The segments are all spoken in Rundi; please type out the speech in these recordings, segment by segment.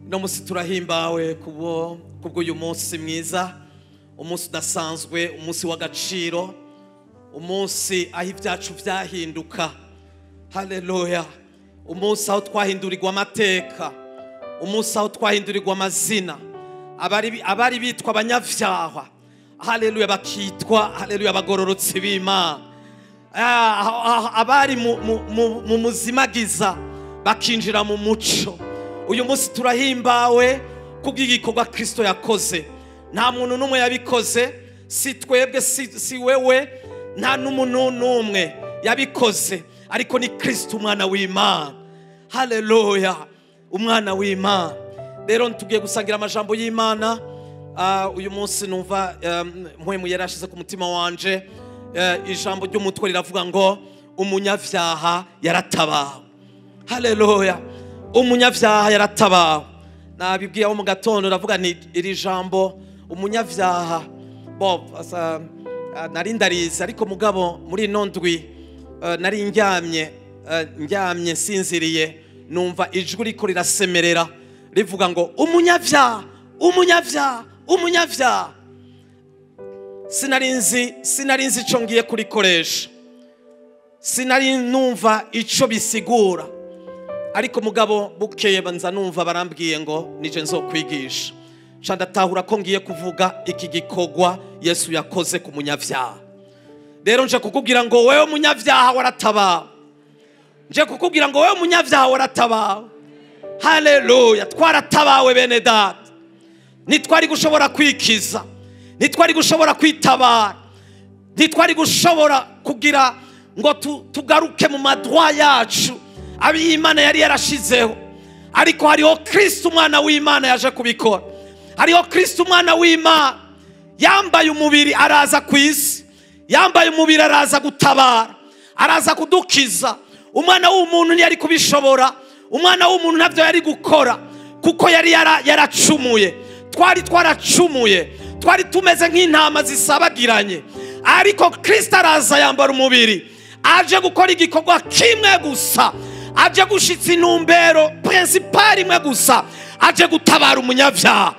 No musi turahimbawe kubwo uyu munsi mwiza, umunsi udasanzwe, umunsi w'agaciro, umunsi aho ibyacu byahinduka. Haleluya! Umunsi aho twahindurirwa amateka, umunsi aho twahindurirwa amazina, abari bitwa abanyabyaha, haleluya, bakitwa, haleluya, abagororotsi b'Imana. Abari mu muzimagiza bakinjira mu muco. Uyu munsi turahimbawe kubw'igikorwa Kristo yakoze. Nta muntu n'umwe yabikoze, si twebwe, si wewe, nta n'umuntu n'umwe yabikoze, ariko ni Kristo umwana w'Imana. Haleluya, umwana w'Imana. Rero tugiye gusangira amajambo y'Imana. Uyu munsi numva Mpwemu yarashize ku mutima wanje ijambo ry'umutwe riravuga ngo umunyabyaha yaratabawe. Haleluya, umunyabyaha yaratabawe. Nabibwiye abo mu gatondo, ndavuga ni iri jambo umunyabyaha bo nari ndarize, ariko mugabo muri ino ndwi nari ndyamye nsinziriye, numva ijwi riko rirasemerera rivuga ngo umunyabyaha, umunyabyaha, umunyabyaha. Sinari nzi ico ngiye kurikoresha, sinari numva ico bisigura, ariko mugabo bukeye banza numva barambwiye ngo nije nzokwigisha. Nca ndatahura ko ngiye kuvuga iki gikorwa Yesu yakoze ku munyabyaha. Rero nje kukubwira ngo wewe munyabyaha waratabawe. Nje kukubwira ngo wewe munyabyaha waratabawe. Haleluya, twaratabawe bene data. Ntitwari gushobora kwikiza, ntitwari gushobora kwitabara, ntitwari gushobora kugira ngo tugaruke mu ma droits yacu Imana yari yarashizeho, ariko hariho Kristo umwana w'Imana yaje kubikora. Hariho Kristo umwana w'Imana yambaye umubiri araza ku isi, yambaye umubiri araza gutabara, araza kudukiza. Umwana w'umuntu ntiyari kubishobora, umwana w'umuntu ntabyo yari gukora kuko yari yaracumuye. Twari twaracumuye, twari tumeze nk'intama zisabagiranye, ariko Kristo araza yambara umubiri, aje gukora igikorwa kimwe gusa, aje gushitsa intumbero principale imwe gusa, aje gutabara umunyabyaha.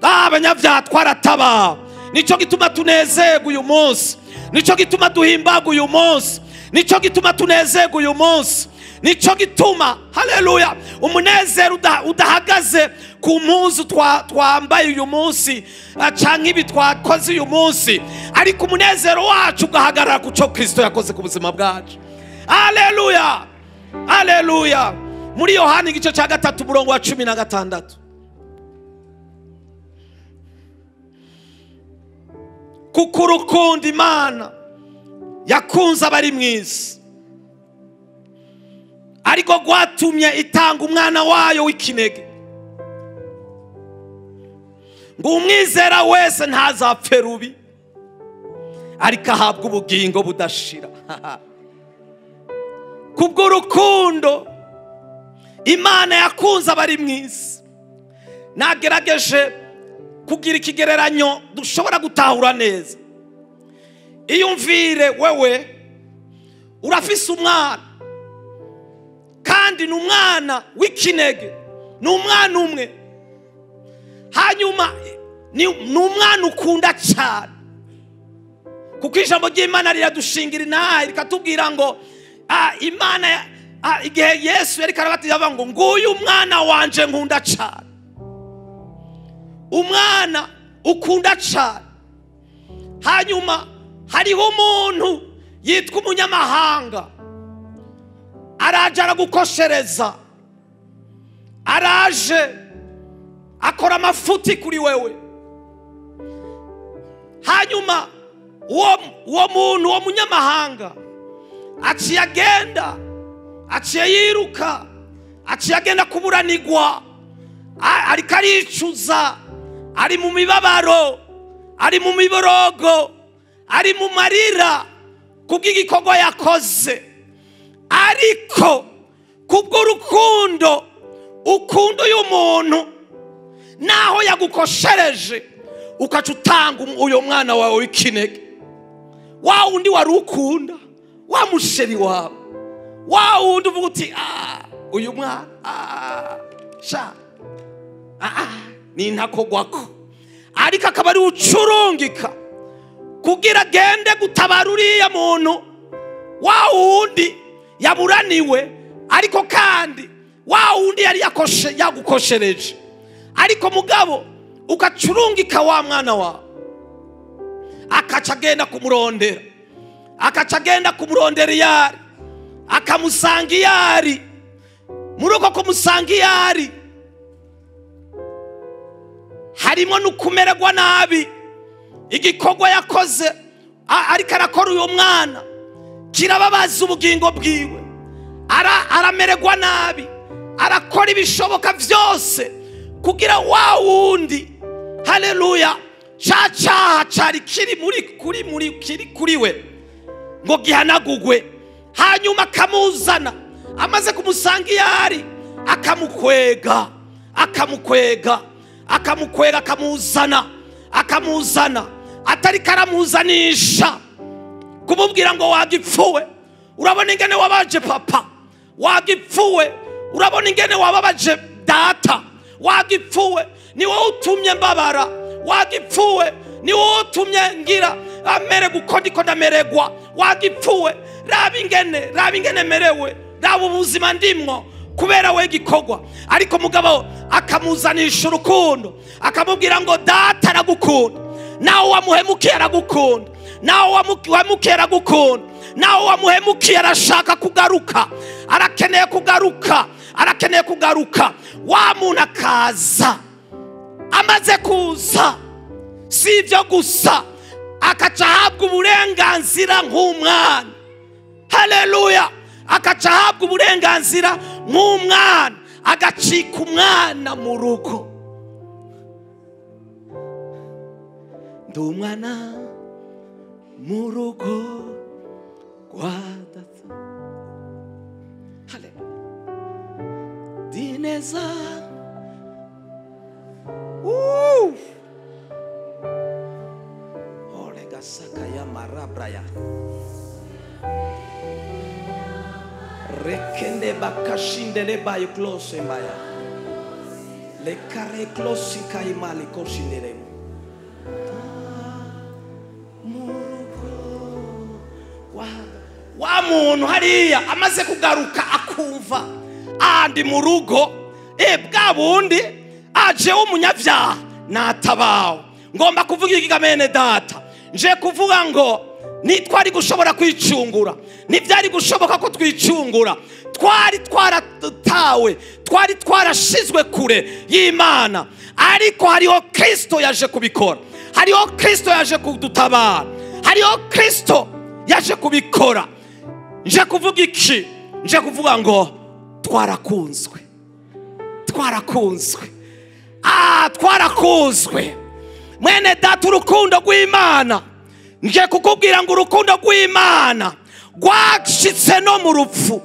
Abanyabyaha twaratabawe. Nicyo gituma tunezerwa uyu munsi, nicyo gituma duhimbaga uyu munsi, nicyo gituma tunezerwa uyu munsi, nicyo gituma, haleluya, umunezero udahagaze ku mpuzu twambaye uyu munsi canke ibi twakoze uyu munsi, ariko umunezero wacu ugahagarara ku cyo Kristo yakoze ku buzima bwacu. Haleluya, haleluya. Muri Yohani igice cya 3, umurongo wa 16: kuko urukundo Imana yakunze abari mu isi ariko rwatumye itanga umwana wayo w'ikinege, ngo umwizera wese ntazapfe rubi, ariko ahabwe ubugingo budashira. Kubw'urukundo Imana yakunze abari mu isi. Nagerageje kugira ikigereranyo dushobora gutahura neza. Iyumvire wewe urafise umwana, kandi ni umwana w'ikinege, ni umwana umwe, hanyuma ni umwana ukunda cyane, kuko ijambo ry'Imana riradushingira inaha rikatubwira ngo Imana igihe Yesu yari karabatiza avuga ngo nguyu umwana wanje nkunda cyane. Umwana ukunda cyane, hanyuma hariho umuntu yitwa umunyamahanga araje aragukoshereza, araje akora amafuti kuri wewe. Hanyuma uwo muntu, uwo munyamahanga, aciye agenda, aciye yiruka, aciye agenda kuburanirwa, ariko aricuza, ari mu mibabaro, ari mu miborogo, ari mu marira kubw'igikorwa yakoze. Ariko kubw'urukundo ukunda uyu muntu, naho yagukoshereje, ukaca utanga uyo mwana wawe w'ikinege, wa wundi wari ukunda, wa mu chéri wawe, wa wundi uvuga uti ah. Uyu mwana sha ni ntakogwako, ariko akaba ari ucurungika kugira agende gutabara uriya muntu wa wundi yaburaniwe, ariko kandi wa wundi yari yagukoshereje, ariko mugabo ukacurungika wa mwana wawe akaca agenda kumurondera, akaca agenda kumurondera iyari, akamusanga iyari. Muri uko kumusanga iyari harimo n'ukumererwa nabi. Igikorwa yakoze ariko arakora uyu mwana kirababaza ubugingo bwiwe, aramererwa nabi, arakora ibishoboka byose kugira wa wundi, haleluya, ca cyaha cari kiri muri kuri muri kiri kuri we ngo gihanagugwe. Hanyuma akamuzana, amaze kumusanga iyari akamukwega, akamukwega, akamukwega, akamuzana, akamuzana, atari karamuzanisha kumubwira ngo wagipfuwe, urabona ingene wabaje papa, wagipfuwe, urabona ingene wababaje data, wagipfuwe ni wowe utumye mbabara, wagipfuwe ni wowe utumye ngira amere guko ndiko ndameregwa, wagipfuwe, raba ingene, raba ingene merewe, raba ubuzima ndimwo kubera we gikorwa. Ariko mugabo akamuzanisha urukundo, akamubwira ngo data aragukunda, nawe wamuhemukiye aragukunda, nawe wamuhemukiye aragukunda, nawe wamuhemukiye arashaka kugaruka, arakeneye kugaruka, arakeneye kugaruka. Wa muntu akaza, amaze kuza si ibyo gusa, akaca ahabwa uburenganzira nk'umwana. Haleluya, akaca ahabwa uburenganzira nk'umwana, agacika umwana mu rugo. Ndi umwana mu rugo rwa data. Haleluya. Dineza. Olega sakaya marabraya. Rekende bakashindele bayo klose maya. Le kare klosi kaimali koshinele. Wa muntu hariya amaze kugaruka akumva andi mu rugo, bwa bundi aje w'umunyabyaha natabawe. Ngomba kuvuga iki mene data? Nje kuvuga ngo nitwari gushobora kwicungura, ntibyari gushoboka ko twicungura, twari twaratawe, twari twarashizwe kure y'Imana, ariko hariho Kristo yaje kubikora, hariho Kristo yaje kudutabara, hariho Kristo yaje kubikora. Nje kuvuga iki? Nje kuvuga ngo twarakunzwe, twarakunzwe, twarakunzwe. Mwene data, urukundo rw'Imana, nje kukubwira ngo urukundo rw'Imana rwashitse no mu rupfu,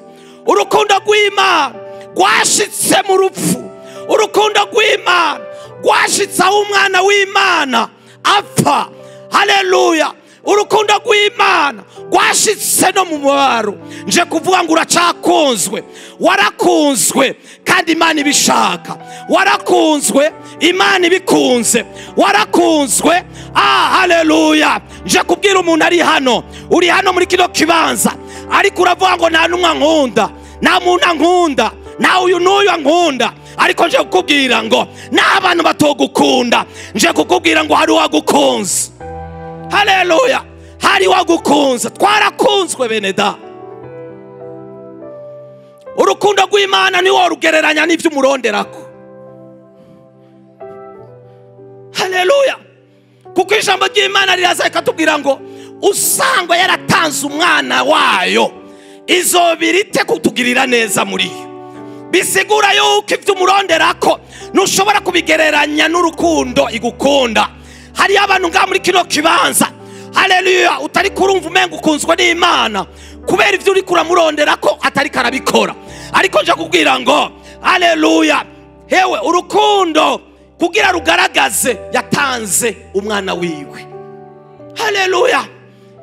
urukundo rw'Imana rwashitse mu rupfu, urukundo rw'Imana rwashitse aho umwana w'Imana apfa. Haleluya, urukundo rw'Imana rwashitse no mu mubabaro. Nje kuvuga ngo uracakunzwe, warakunzwe kandi Imana ibishaka, warakunzwe Imana ibikunze, warakunzwe. Haleluya. Nje kubwira umuntu ari hano, uri hano muri kino kibanza, ariko uravuga ngo nta numwe nkunda, nta muntu ankunda, nta uyu n'uyu ankunda, ariko nje kukubwira ngo n'abantu batogukunda, nje kukubwira ngo hari uwagukunze. Haleluya, hari wagukunze. Twarakunzwe bene da. Urukundo rw'Imana ni wo rugereranya n'ivyo umuronderako. Haleluya. Kuko ijambo ry'Imana riraza rikatubwira ngo usangwa yaratanze umwana wayo, izobirite kutugirira neza muri yo. Bisigura yuko ivyo umuronderako ntushobora kubigereranya n'urukundo igukunda. Hari abantu nga muri kino kibanza, haleluya, utari kurumva umenga ukunzwe n'Imana kubera ivyo uri kuramuronderako atari karabikora. Ariko nje kubwira ngo haleluya, hewe urukundo kugira rugaragaze yatanze umwana wiwe. Haleluya,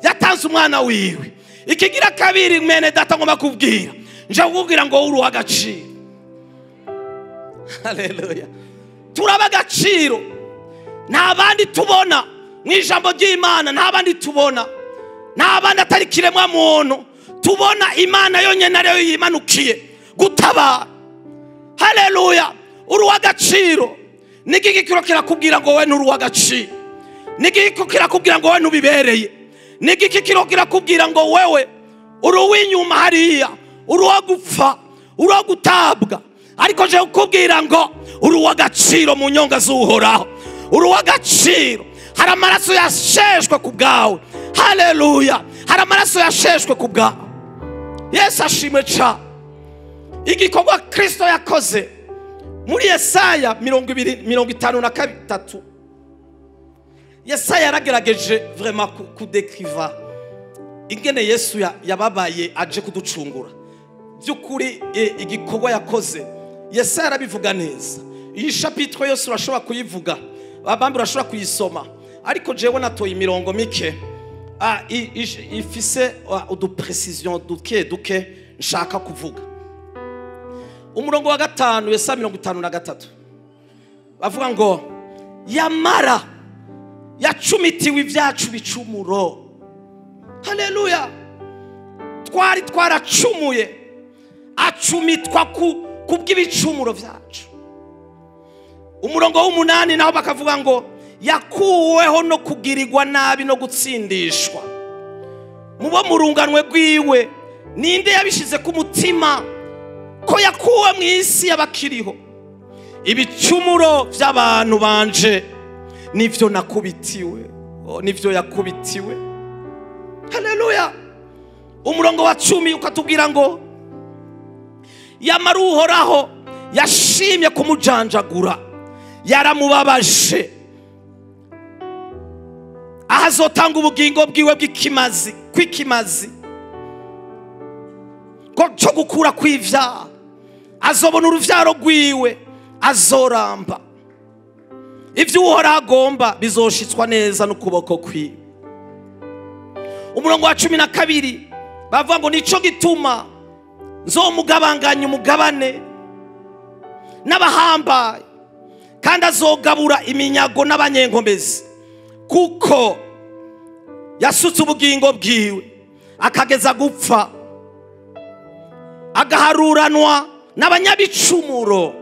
yatanze umwana wiwe. Ikigira kabiri mwene data ngomba kubwira, nje kukubwira ngo uri uw'agaciro. Haleluya. Turaba agaciro. Nta bandi tubona mu ijambo ry'Imana, nta bandi tubona, nta bandi atari kiremwa muntu tubona. Imana yonyene ariyo yimanukiye gutabara. Haleluya. Uri uw'agaciro. Nigiki kiro kirakubwira ngo we nturi uw'agaciro? Nigiki kirakubwira ngo we ntubibereye? Nigiki kiro kirakubwira ngo wewe uri uw'inyuma hariya, uri uwo gupfa, uri uwo gutabwa? Ariko je kukubwira ngo uri uw'agaciro mu nyonga z'Uhoraho, uri uw'agaciro. Hari amaraso yasheshwe ku bwawe. Haleluya. Hari amaraso yasheshwe ku bwawe. Yesu ashimwe ca. Igikorwa Kristo yakoze muri Yesaya 53, Yesaya yaragerageje vraiment kudekriva ingene Yesu yababaye aje kuducungura. By'ukuri igikorwa yakoze Yesaya arabivuga neza. Iyi chapitre yose urashobora kuyivuga, abambi urashobora kuyisoma, ariko jewe natoye imirongo mike ifise uduprecision duke duke nshaka kuvuga. Umurongo wa 5, Yesaya 53, bavuga ngo yamara yacumitiwe ibyacu bicumuro. Haleluya. Twari twaracumuye, acumitwa kubw'ibicumuro vyacu. Umurongo w'umunani naho bakavuga ngo yakuweho no kugirirwa nabi no gutsindishwa. Mubo murunganwe rwiwe ninde yabishize ku mutima ko yakuwe mu isi y'abakiriho? Ibicumuro by'abantu banje nivyo nakubitiwe, nivyo yakubitiwe. Haleluya. Umurongo wa 10 ukatubwira ngo yamara Uhoraho yashimye kumujanjagura, yaramubabaje, ahazotanga ubugingo bwiwe bw'ikimazi, kwikimazi ko cyo gukura kw'ivyaha, azobona uruvyaro rwiwe, azoramba. Ivyo Uhoraho agomba bizoshitswa neza n'ukuboko kwiwe. Umurongo wa 12 bavuga ngo nico gituma nzomugabanganya umugabane n'abahambaye, kandi azogabura iminyago n'abanyenkomezi, kuko yasutse ubugingo bwiwe akageza gupfa, agaharuranwa n'abanyabicumuro.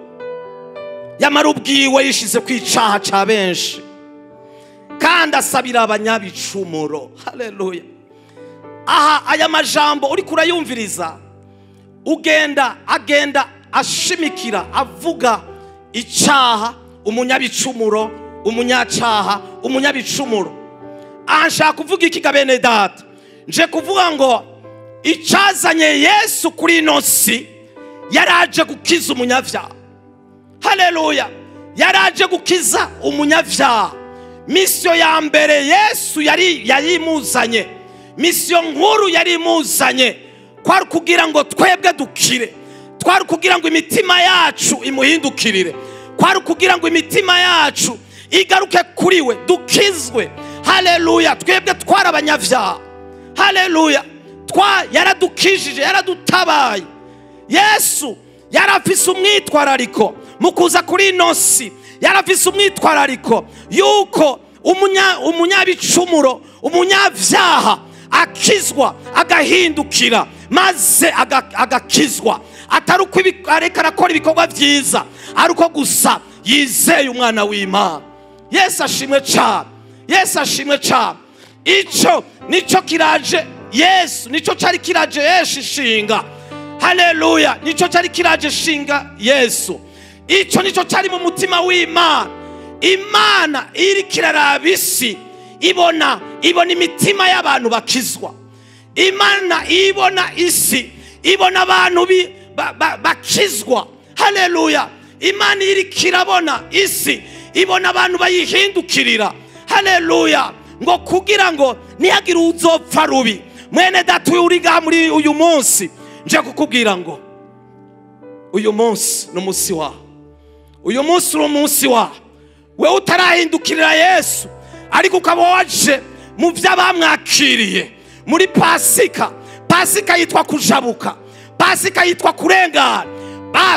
Yamara ubwiwe yishize kwicaha ca benshi, kandi asabira abanyabicumuro. Haleluya. Aha aya majambo uri kurayumviriza, ugenda agenda ashimikira avuga icaha, umunyabicumuro, umunyacaha, umunyabicumuro. Anshaka kuvuga iki ga bene data? Nje kuvuga ngo icazanye Yesu kuri ino si, yaraje gukiza umunyavyaha. Haleluya. Yaraje gukiza umunyavyaha. Misiyo ya mbere Yesu yari yayimuzanye, misiyo nkuru yari imuzanye, kwari kugira ngo twebwe dukire, twari kugira ngo imitima yacu imuhindukirire, kwari kugira ngo imitima yacu igaruke kuri we, dukizwe. Haleluya. Twebwe twari abanyavyaha. Haleluya. Yaradukijije, yaradutabaye. Yesu yarafise umwitwarariko mu kuza kuri ino si, yarafise umwitwarariko yuko umunyabicumuro, umunyavyaha akizwa, agahindukira maze agakizwa. Atari uko areka arakora ibikorwa vyiza, ari uko gusa yizeye umwana w'Imana. Yesu ashimwe cyane. Yesu ashimwe cyane. Ico nico kiraje Yesu, nico cari kiraje Yesu ishinga. Haleluya. Nico cari kiraje ishinga Yesu. Ico nico cari mu mutima w'Imana. Imana iri kiraraba isi, ibona imitima y'abantu bakizwa. Imana ibona isi, ibona abantu bakizwa. Haleluya. Imana iri kirabona isi, ibona abantu bayihindukirira. Haleluya. Ngo kugira ngo ntihagire uzopfa rubi. Mwene data uri ngaha muri uyu munsi, nje kukubwira ngo uyu munsi ni umunsi wawe. Uyu munsi uri umunsi wawe. Wewe utarahindukirira Yesu, ariko ukaba waje mu vy'abamwakiriye muri Pasika. Pasika yitwa kujabuka, Pasika yitwa kurengana.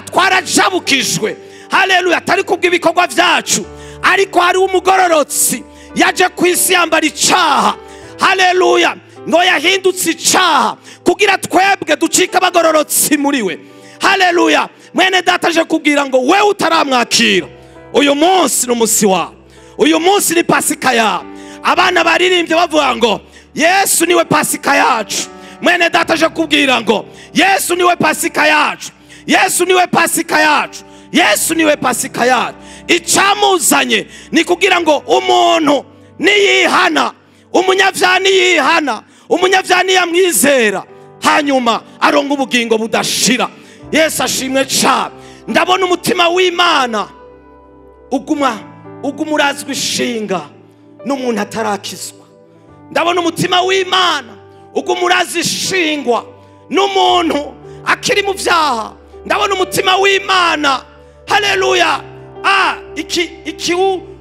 Twarajabukijwe. Haleluya, atari kubw'ibikorwa vyacu, ariko hari umugororotsi yaje ku isi yambara icaha. Haleluya, ngo yahindutse icaha kugira twebwe ducike abagororotsi muri we. Haleluya, mwene data aje kubwira ngo wewe utaramwakira, uyu munsi ni umunsi wawe, uyu munsi ni Pasika yawe. Abana baririmbye bavuga ngo Yesu niwe Pasika yacu. Mwene data aje kubwira ngo Yesu niwe Pasika yacu, Yesu niwe Pasika yacu, Yesu niwe Pasika yacu. Icamuzanye ni kugira ngo umuntu niyihana, umunyavyaha niyihana, umunyavyaha niyamwizera, hanyuma aronka ubugingo budashira. Yesu ashimwe cyane. Ndabona umutima w'Imana uguma urazwa ishinga n'umuntu atarakizwa. Ndabona umutima w'Imana uguma uraza ishingwa n'umuntu akiri mu vyaha. Ndabona umutima w'Imana, haleluya,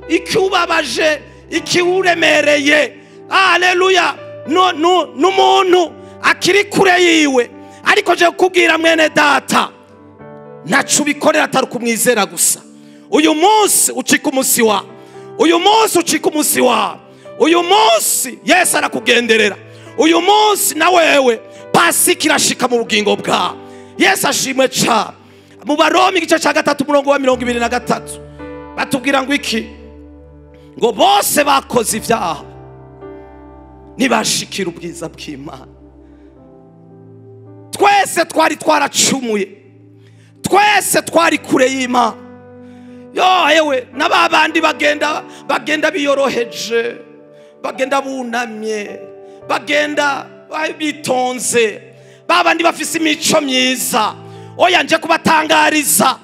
ikiubabaje, ikiuremereye, haleluya, n'umuntu akiri kure yiwe. Ariko je kukubwira mwene data, ntaco ubikorera atari kumwizera gusa. Uyu munsi ucika umunsi wa, uyu munsi ucika umunsi wa, uyu munsi Yesu arakugenderera, uyu munsi na wewe Pasika irashika mu bugingo bwawe. Yesu ashimwe cyane. Mu Baroma igice cya 3 umurongo wa 23 batubwira ngo iki? Ngo bose bakoze ibyaha ntibashikira ubwiza bw'Imana. Twese twari twaracumuye, twese twari kure y'Imana. Yo ewe, n'ababandi bagenda biyoroheje, bagenda bunamye, bagenda bitonze, babandi bafise imico myiza. Oya, nje kubatangariza,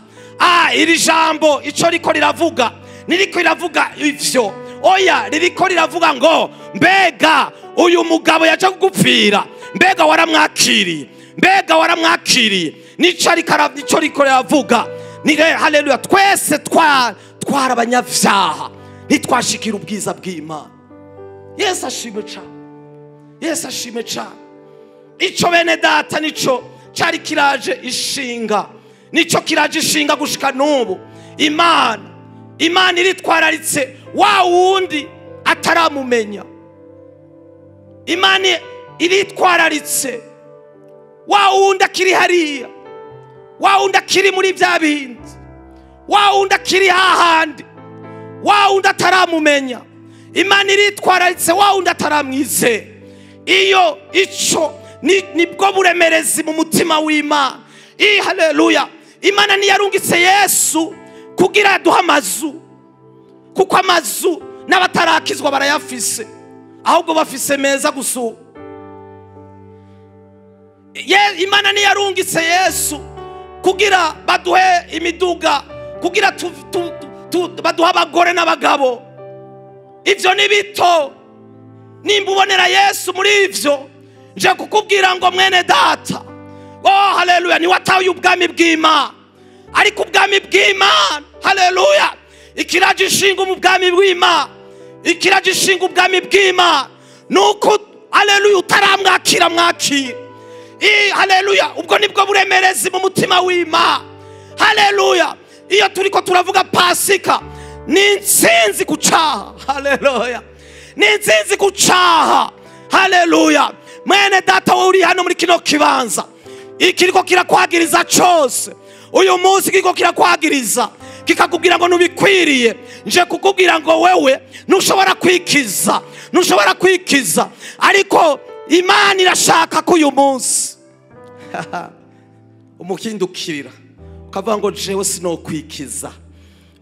iri jambo ico riko riravuga niriko riravuga ivyo. Oya, ririko riravuga ngo mbega uyu mugabo yaje kugupfira, mbega waramwakiriye, mbega waramwakiriye. Nico riko riravuga. Haleluya, twese twara abanyavyaha ntitwashikira ubwiza bw'Imana. Yesu ashimwe cyane, Yesu ashimwe cyane. Ico bene data nico cari kiraje ishinga, nico kiraje ishinga gushika n'ubu. Imana iritwararitse wa wundi ataramumenya. Imana iritwararitse wa wundi akiri hariya, wa wundi akiri muri bya bindi, wa wundi akiri hahandi, wa wundi ataramumenya. Imana iritwararitse wa wundi ataramwizera. Iyo ico nibwo buremerezi mu mutima w'Imana. Haleluya, Imana ntiyarungitse Yesu kugira duha amazu, kuko amazu n'abatarakizwa barayafise, ahubwo bafise meza gusa. Imana ntiyarungitse Yesu kugira baduhe imiduga, kugira baduhe abagore n'abagabo. Ivyo ni bito. Nimba ubonera Yesu muri ivyo, nje kukubwira ngo mwene data, oh haleluya, ni wataye ubwami bw'Imana. Ariko ubwami bw'Imana, haleluya, ikiraje ishinga mu bwami bw'Imana, ikiraje ishinga ubwami bw'Imana nuko, haleluya, utaramwakira mwakira. Haleluya, ubwo nibwo buremerezi mu mutima w'Imana. Haleluya, iyo turiko turavuga Pasika ni intsinzi ku caha. Haleluya, ni intsinzi ku caha. Haleluya, mwene data wowe uri hano muri kino kibanza, ikiriko kirakwagiriza cose uyu munsi, kiriko kirakwagiriza kikakubwira ngo nubikwiriye. Nje kukubwira ngo wewe ntushobora kwikiza, ntushobora kwikiza, ariko Imana irashaka ko uyu munsi umuhindukirira ukavuga ngo jewe sinokwikiza.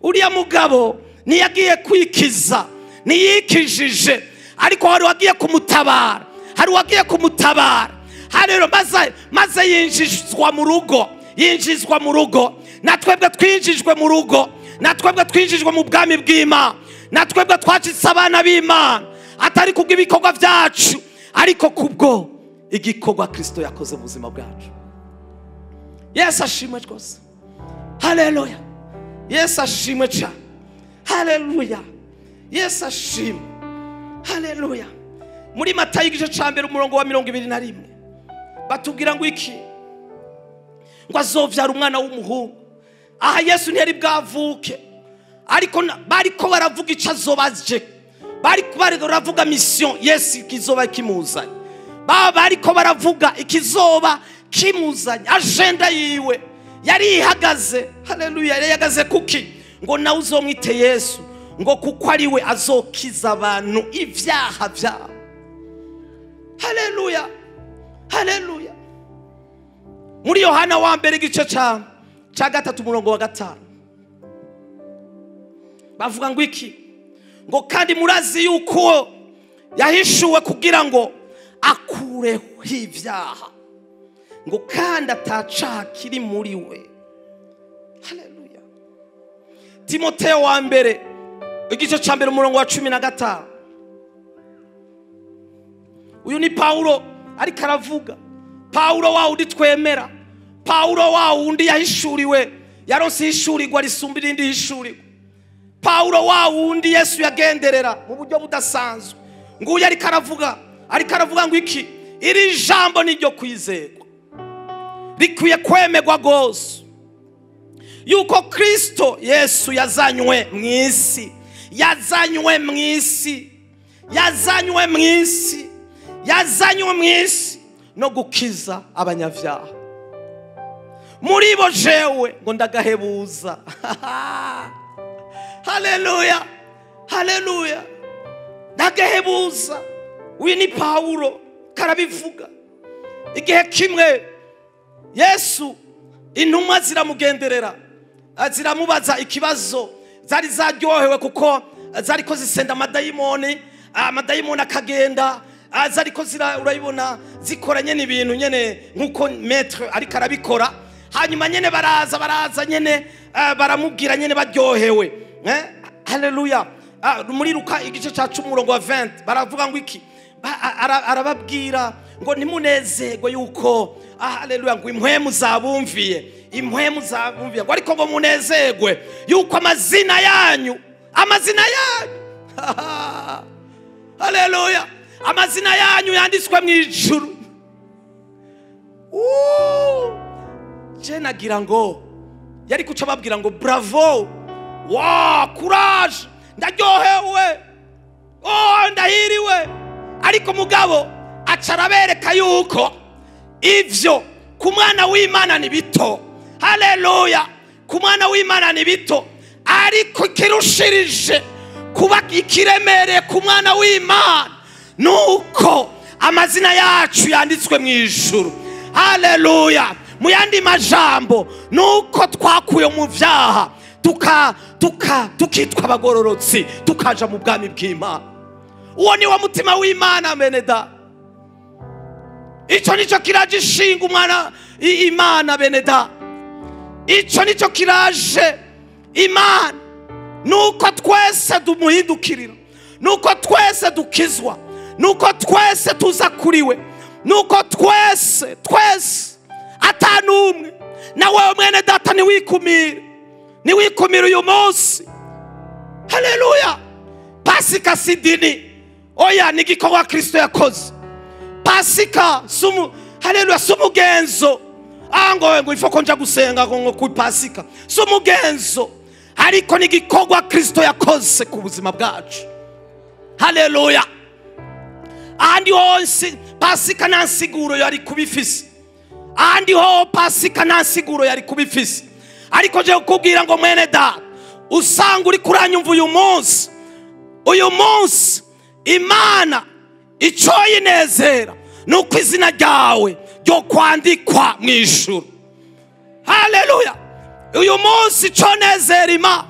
Uriya mugabo ntiyagiye kwikiza, ntiyikijije, ariko hari uwagiye kumutabara, hari uwagiye kumutabara. Haleluya, maze yinjizwa mu rugo, yinjizwa mu rugo. Natwebwe twinjijwe mu rugo, natwebwe twinjijwe mu bwami bw'Imana, natwebwe twacitse abana b'Imana, atari kubw'ibikorwa byacu, ariko kubwo igikorwa Kristo yakoze mu buzima bwacu. Yesu ashimwe rwose. Haleluya, Yesu ashimwe cyane. Haleluya, Yesu ashimwe. Haleluya. Muri Matayo igice ca 1 umurongo wa 21 batubwira ngo iki? Ngo azovyara umwana w'umuhungu, Aha Yesu ntiyari bwavuke, ariko bariko baravuga ico azobaje, bariko baravuga mission Yesu ikizoba kimuzanye, bariko baravuga ikizoba kimuzanye, agenda yiwe yari ihagaze. Haleluya, yari ihagaze kuki? Ngo nawe uzomwite Yesu, ngo kuko ari we azokiza abantu ivyaha vyabo. Haleluya, haleluya. Muri Yohana wa mbere igice ca 3 umurongo wa 5 bavuga ngo iki? Ngo kandi murazi yuko yahishuwe kugira ngo akureho ivyaha, ngo kandi atacaha kiri muri we. Haleluya. Timotheo wa mbere igice ca 1 umurongo wa 15. Uyu ni Paulo ariko aravuga. Paulo wa undi twemera, Paulo wa undi yahishuriwe, yaronse ihishurirwa risumba irindi hishurirwa. Paulo wa undi Yesu yagenderera mu buryo budasanzwe. Nguyu ariko aravuga ngo iki? Iri jambo ni ryo kwizerwa, rikwiye kwemerwa gose, yuko Kristo Yesu yazanywe mw'isi, yazanywe mw'isi, yazanywe mw'isi, yazanywe mw'isi no gukiza abanyavyaha. Muri bo jewe ngo ndagahebuza. Haleluya, haleluya, ndagahebuza. Uyu ni Paulo karabivuga. Igihe kimwe Yesu intumwa ziramugenderera, ziramubaza ikibazo. Zari zaryohewe kuko zariko zisenda amadayimoni, amadayimoni akagenda. Zariko urayibona zikora nyene ibintu nyene nkuko maître ariko arabikora. Hanyuma nyene baraza nyene baramubwira nyene baryohewe. Haleluya. Muri Luka igice ca 10 umurongo wa 20 baravuga ngo iki? Arababwira ngo nimunezerwe yuko, haleluya, ngo impwemu zabumviye, impwemu zabumviye, ngo ariko ngo munezerwe yuko amazina yanyu, amazina yanyu, haleluya, amazina yanyu yanditswe mu ijuru. Je nagira ngo yari kuca babwira ngo bravo, wa courage, ndaryohewe, oh ndahiriwe. Ariko mugabo aca arabereka yuko ivyo ku mwana w'Imana ni bito. Haleluya, ku mwana w'Imana ni bito, ariko kirushirije kuba ikiremereye ku mwana w'Imana nuko amazina yacu yanditswe mu ijuru. Haleluya. Mu yandi majambo nuko twakuye mu vyaha tukitwa abagororotsi, tukaja mu bwami bw'Imana. Uwo ni wa mutima w'Imana beneda. Ico nico kiraje ishinga umwana Imana beneda. Ico nico kiraje Imana, nuko twese dumuhindukirira, nuko twese dukizwa, nuko twese tuza kuriwe, nuko twese atanumwe. Na wewe mwene data niwikumire, niwikumire uyu munsi. Haleluya. Pasika si dini, oya, ni igikorwa Kristo yakoze. Pasika haleluya, sumugenzo. Ango ngo ifoko nja gusenga ngo ku Pasika, sumugenzo, ariko ni igikorwa Kristo yakoze ku buzima bwacu. Haleluya. Ahandi hose Pasika nta nsiguro yari kubifise, ahandi ho Pasika nta nsiguro yari kubifise. Ariko je kukubwira ngo mwene data usanga uri kuranyumva uyu munsi, uyu munsi Imana ico yinezera nuko izina ryawe ryo kwandikwa mu ijuru. Haleluya. Uyu munsi ico nezera Imana,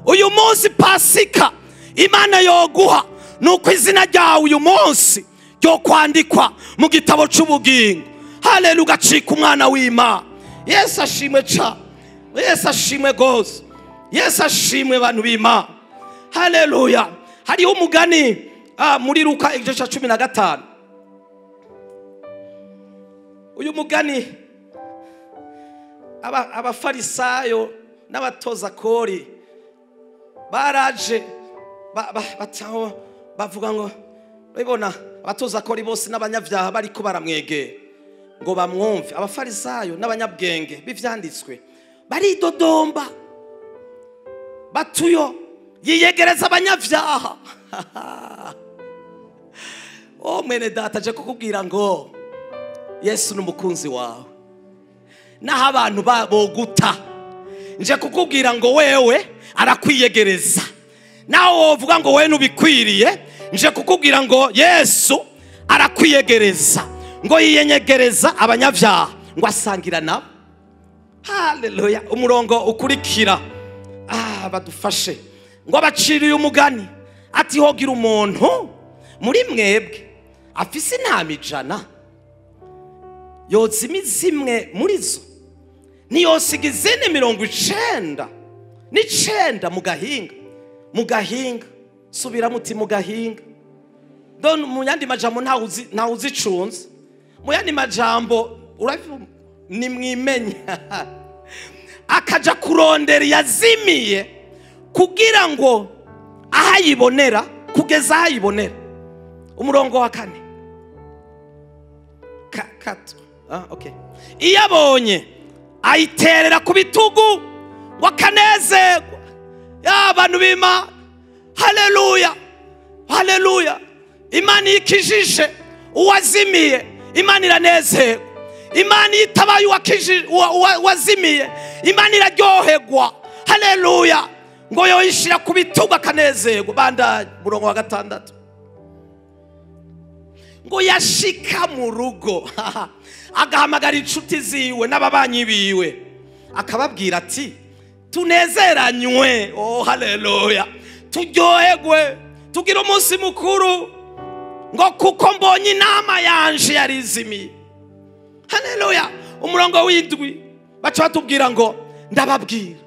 uyu munsi Pasika Imana yoguha nuko izina ryawe uyu munsi ryo kwandikwa mu gitabo c'ubugingo. Haleluya, ugacika umwana w'Imana. Yesu ashimwe ca, Yesu ashimwe gose, Yesu ashimwe bantu b'Imana. Haleluya. Hariho umugani muri Luka igice ca 15. Uyu mugani abafarisayo n'abatoza kori baraje bavuga ngo urabibona abatoza kori bose n'abanyabyaha bariko baramwegera ngo bamwumve. Abafarisayo n'abanyabwenge b'ivyanditswe Baridodomba batuyo yiyegereza abanyabyaha. Oh mwene data, aje kukubwira ngo Yesu n'umukunzi wawe. Naho abantu boguta, nje kukubwira ngo wewe arakwiyegereza. Naho wovuga ngo wewe nubikwiriye, nje kukubwira ngo Yesu arakwiyegereza. Ngo yiyenyegereza abanyabyaha, ngo asangira nabo. Haleluya. Umurongo ukurikira, badufashe. Ngo abaciriye umugani ati hogira umuntu muri mwebwe afise intama 100, yozima zimwe muri zo, ntiyosiga izindi 99 mu gahinga. Mu gahinga, subira muti mu gahinga. Don mu yandi majambo ntawe uzicunze. Mu yandi majambo ni mwimenya. Akaja kurondera yazimiye kugira ngo ahayibonera, kugeza ahayibonera. Umurongo wa 4. Kato. Okay. Iyo abonye ayiterera ku bitugu ngo akanezerwa. Ya abantu b'Imana, haleluya, haleluya. Imana ikijije uwazimiye, Imana iranezerwa. Imana itabaye uwazimiye, Imana iraryoherwa. Haleluya. Ngo yoyishira ku bitugu akanezerwa. Bandanye umurongo wa 6. Ngo yashika mu rugo agahamagara inshuti ziwe n'ababanyi biwe, akababwira ati tunezeranywe. Oh haleluya, turyoherwe, tugire umunsi mukuru, ngo kuko mbonye inama yanje yarizimiye. Haleluya. Umurongo w'7 baca batubwira ngo ndababwira,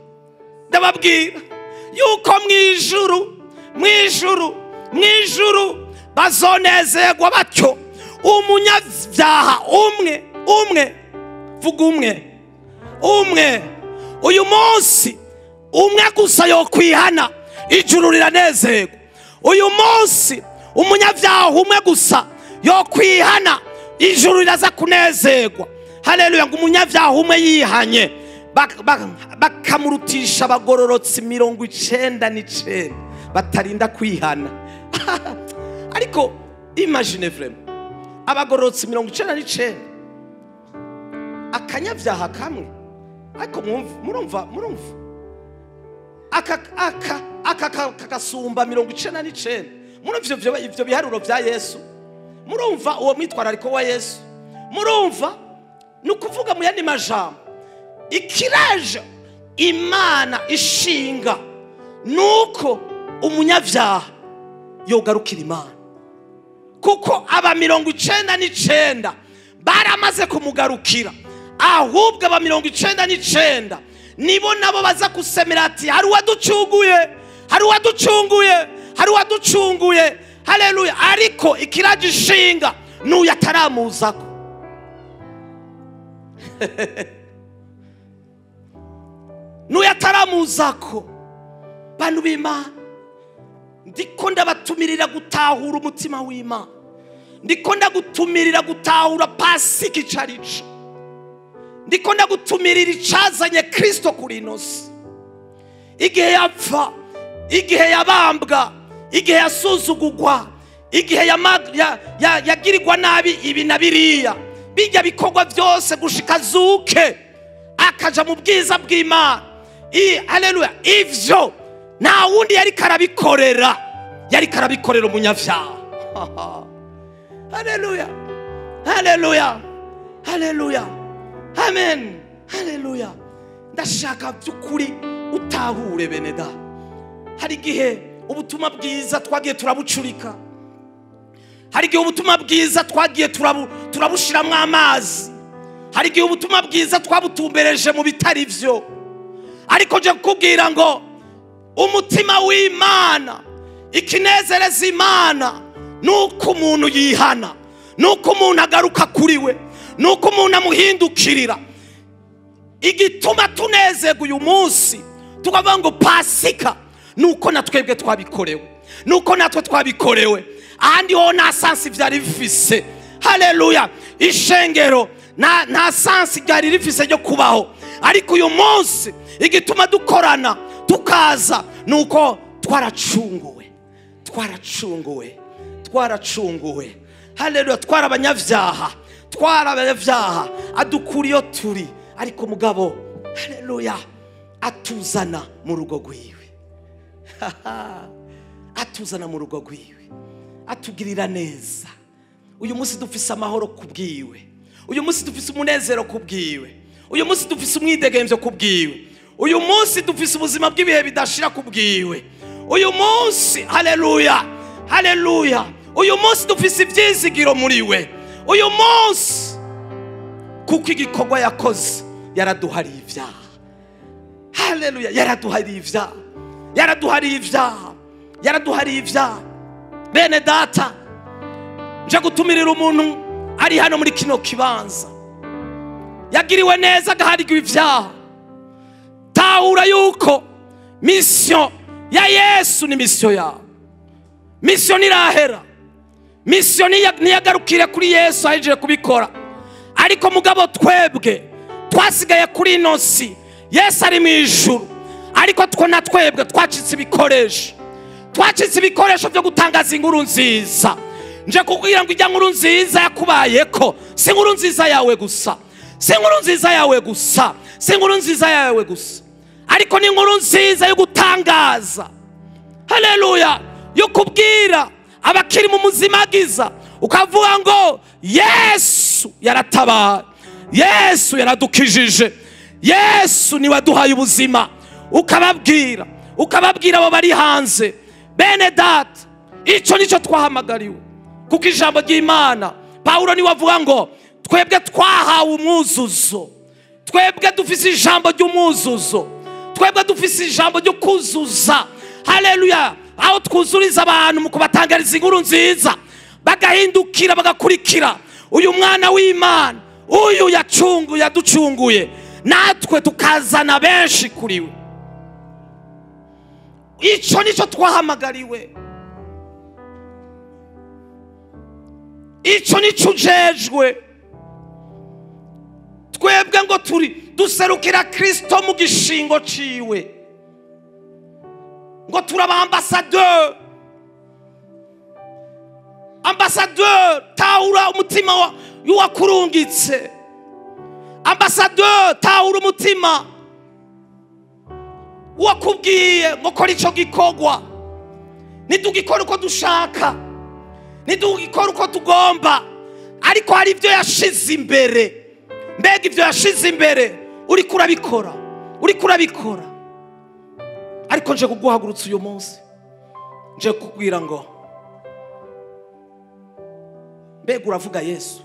ndababwira yuko mwijuru, mwijuru, mwijuru bazonezerwa batyo umunyabyaha umwe, umwe, vuga umwe, umwe. Uyu munsi umwe gusa yokwihana, ijuru riranezerwa. Uyu munsi umunyabyaha umwe gusa yokwihana, ijuru riraza kunezerwa. Haleluya. Ngo umunyabyaha umwe yihanye bakamurutisha abagororotsi 99 batarinda kwihana. Ariko imagine vraiment abagororotsi 99, akanyabyaha kamwe. Ariko murumva, murumva aka aka aka kagasumba 99. Murumva ivyo biharuro vya Yesu? Murumva uwo mwitwarariko wa Yesu? Murumva? Nukuvuga mu yandi majambo, ikiraje Imana ishinga nuko umunyabyaha yogarukira Imana, kuko aba 99 baramaze kumugarukira. Ahubwo aba 99 nibo nabo baza kusemera ati hari uwaducunguye, hari uwaducunguye, hari uwaducunguye. Haleluya. Ariko ikiraje ishinga n'uyu ataramuzako. N'uyu ataramuzako. Bantu b'Imana, ndiko ndabatumirira gutahura umutima w'Imana. Ndiko ndagutumirira gutahura Pasika icarico. Ndiko ndagutumirira icazanye Kristo kuri ino si. Igihe yapfa, igihe yabambwa, igihe yasuzugurwa, igihe yagirirwa nabi ibi na biriya, bijya bikorwa byose gushika zuke akaja mu bwiza bw'Imana. Haleluya. Ivyo nta wundi yari karabikorera, yari karabikorera umunyabyaha. Haleluya, haleluya, haleluya, amen, haleluya. Ndashaka by'ukuri utahure bene da. Hari igihe ubutumwa bwiza twagiye turabucurika, hari igihe ubutumwa bwiza twagiye turabushiramwo amazi, hari igihe ubutumwa bwiza twabutumbereje mu bitari vyo. Ariko nje kukubwira ngo umutima w'Imana, ikinezereza Imana nuko umuntu yihana, nuko umuntu agaruka kuri we, nuko umuntu amuhindukirira. Igituma tunezerwa uyu munsi tukavuga ngo Pasika, nuko natwebwe twabikorewe, nuko natwe twabikorewe. Ahandi ho nta sansi vyari bifise. Haleluya. Ishengero nta sansi ryari rifise ryo kubaho. Ariko uyu munsi igituma dukorana tukaza nuko twaracunguwe, twaracunguwe, twaracunguwe. Haleluya. Twarabanyavyaha, twarabanyavyaha, adukura iyo turi, ariko mugabo haleluya atuzana mu rugo rwiwe. Atuzana mu rugo rwiwe, atugirira neza. Uyu munsi dufise amahoro kubwiwe, uyu munsi dufise umunezero kubwiwe, uyu munsi dufise umwidegemvyo kubwiwe, uyu munsi dufise ubuzima bw'ibihe bidashira kubwiwe. Uyu munsi haleluya, haleluya, uyu munsi dufise ivyizigiro muri we. Uyu munsi kuko igikorwa yakoze yaraduhariye ivyaha. Haleluya, yaraduhariye ivyaha, yaraduhariye ivyaha, yaraduhariye ivyaha. Bene data, nje gutumirira umuntu ari hano muri kino kibanza yagiriwe neza agaharigwa ivyaha. Tahura yuko mission ya Yesu ni mission yawe. Mission nirahera, mission niyagarukire kuri Yesu ahejeje kubikora. Ariko mugabo twebwe twasigaye kuri ino si, Yesu ari mu ijuru, ariko two na twebwe twacitse ibikoresho, twacitse ibikoresho byo gutangaza inkuru nziza. Nje kukubwira ngo ijya nkuru nziza yakubayeko si inkuru nziza yawe gusa, si inkuru nziza yawe gusa, si inkuru nziza yawe gusa, ariko ni inkuru nziza yo gutangaza. Haleluya, yo kubwira abakiri mu muzimagiza, ukavuga ngo Yesu yaratabaye, Yesu yaradukijije, Yesu niwe aduhaye ubuzima. Ukababwira, ukababwira abo bari hanze. Bene data, icyo nicyo twahamagariwe. Kuko ijambo ry'Imana, Paulo niwe avuga ngo twebwe twahawe umwuzuzo, twebwe dufise ijambo ry'umwuzuzo, twebwe dufise ijambo ryo kuzuza. Haleluya, aho twuzuriza abantu mu kubatangariza inkuru nziza, bagahindukira bagakurikira uyu mwana w'Imana, uyu yacunguye, yaducunguye, natwe tukazana benshi kuri we. Icyo nicyo twahamagariwe, icyo nicyo ujejwe. Twebwe ngo turi duserukira Kristo mu gishingo ciwe, ngo turaba ambassadeur. Ambassadeur, tahura umutima y'uwakurungitse. Ambassadeur, tahura umutima uwakubwiye ngo kora ico gikorwa. Nitugikora uko dushaka, nitugikora uko tugomba, ariko hari ivyo yashize imbere. Mbega ivyo yashize imbere uriko urabikora, uriko urabikora. Ariko nje kuguhagurutsa uyu munsi, nje kukubwira ngo mbega uravuga Yesu,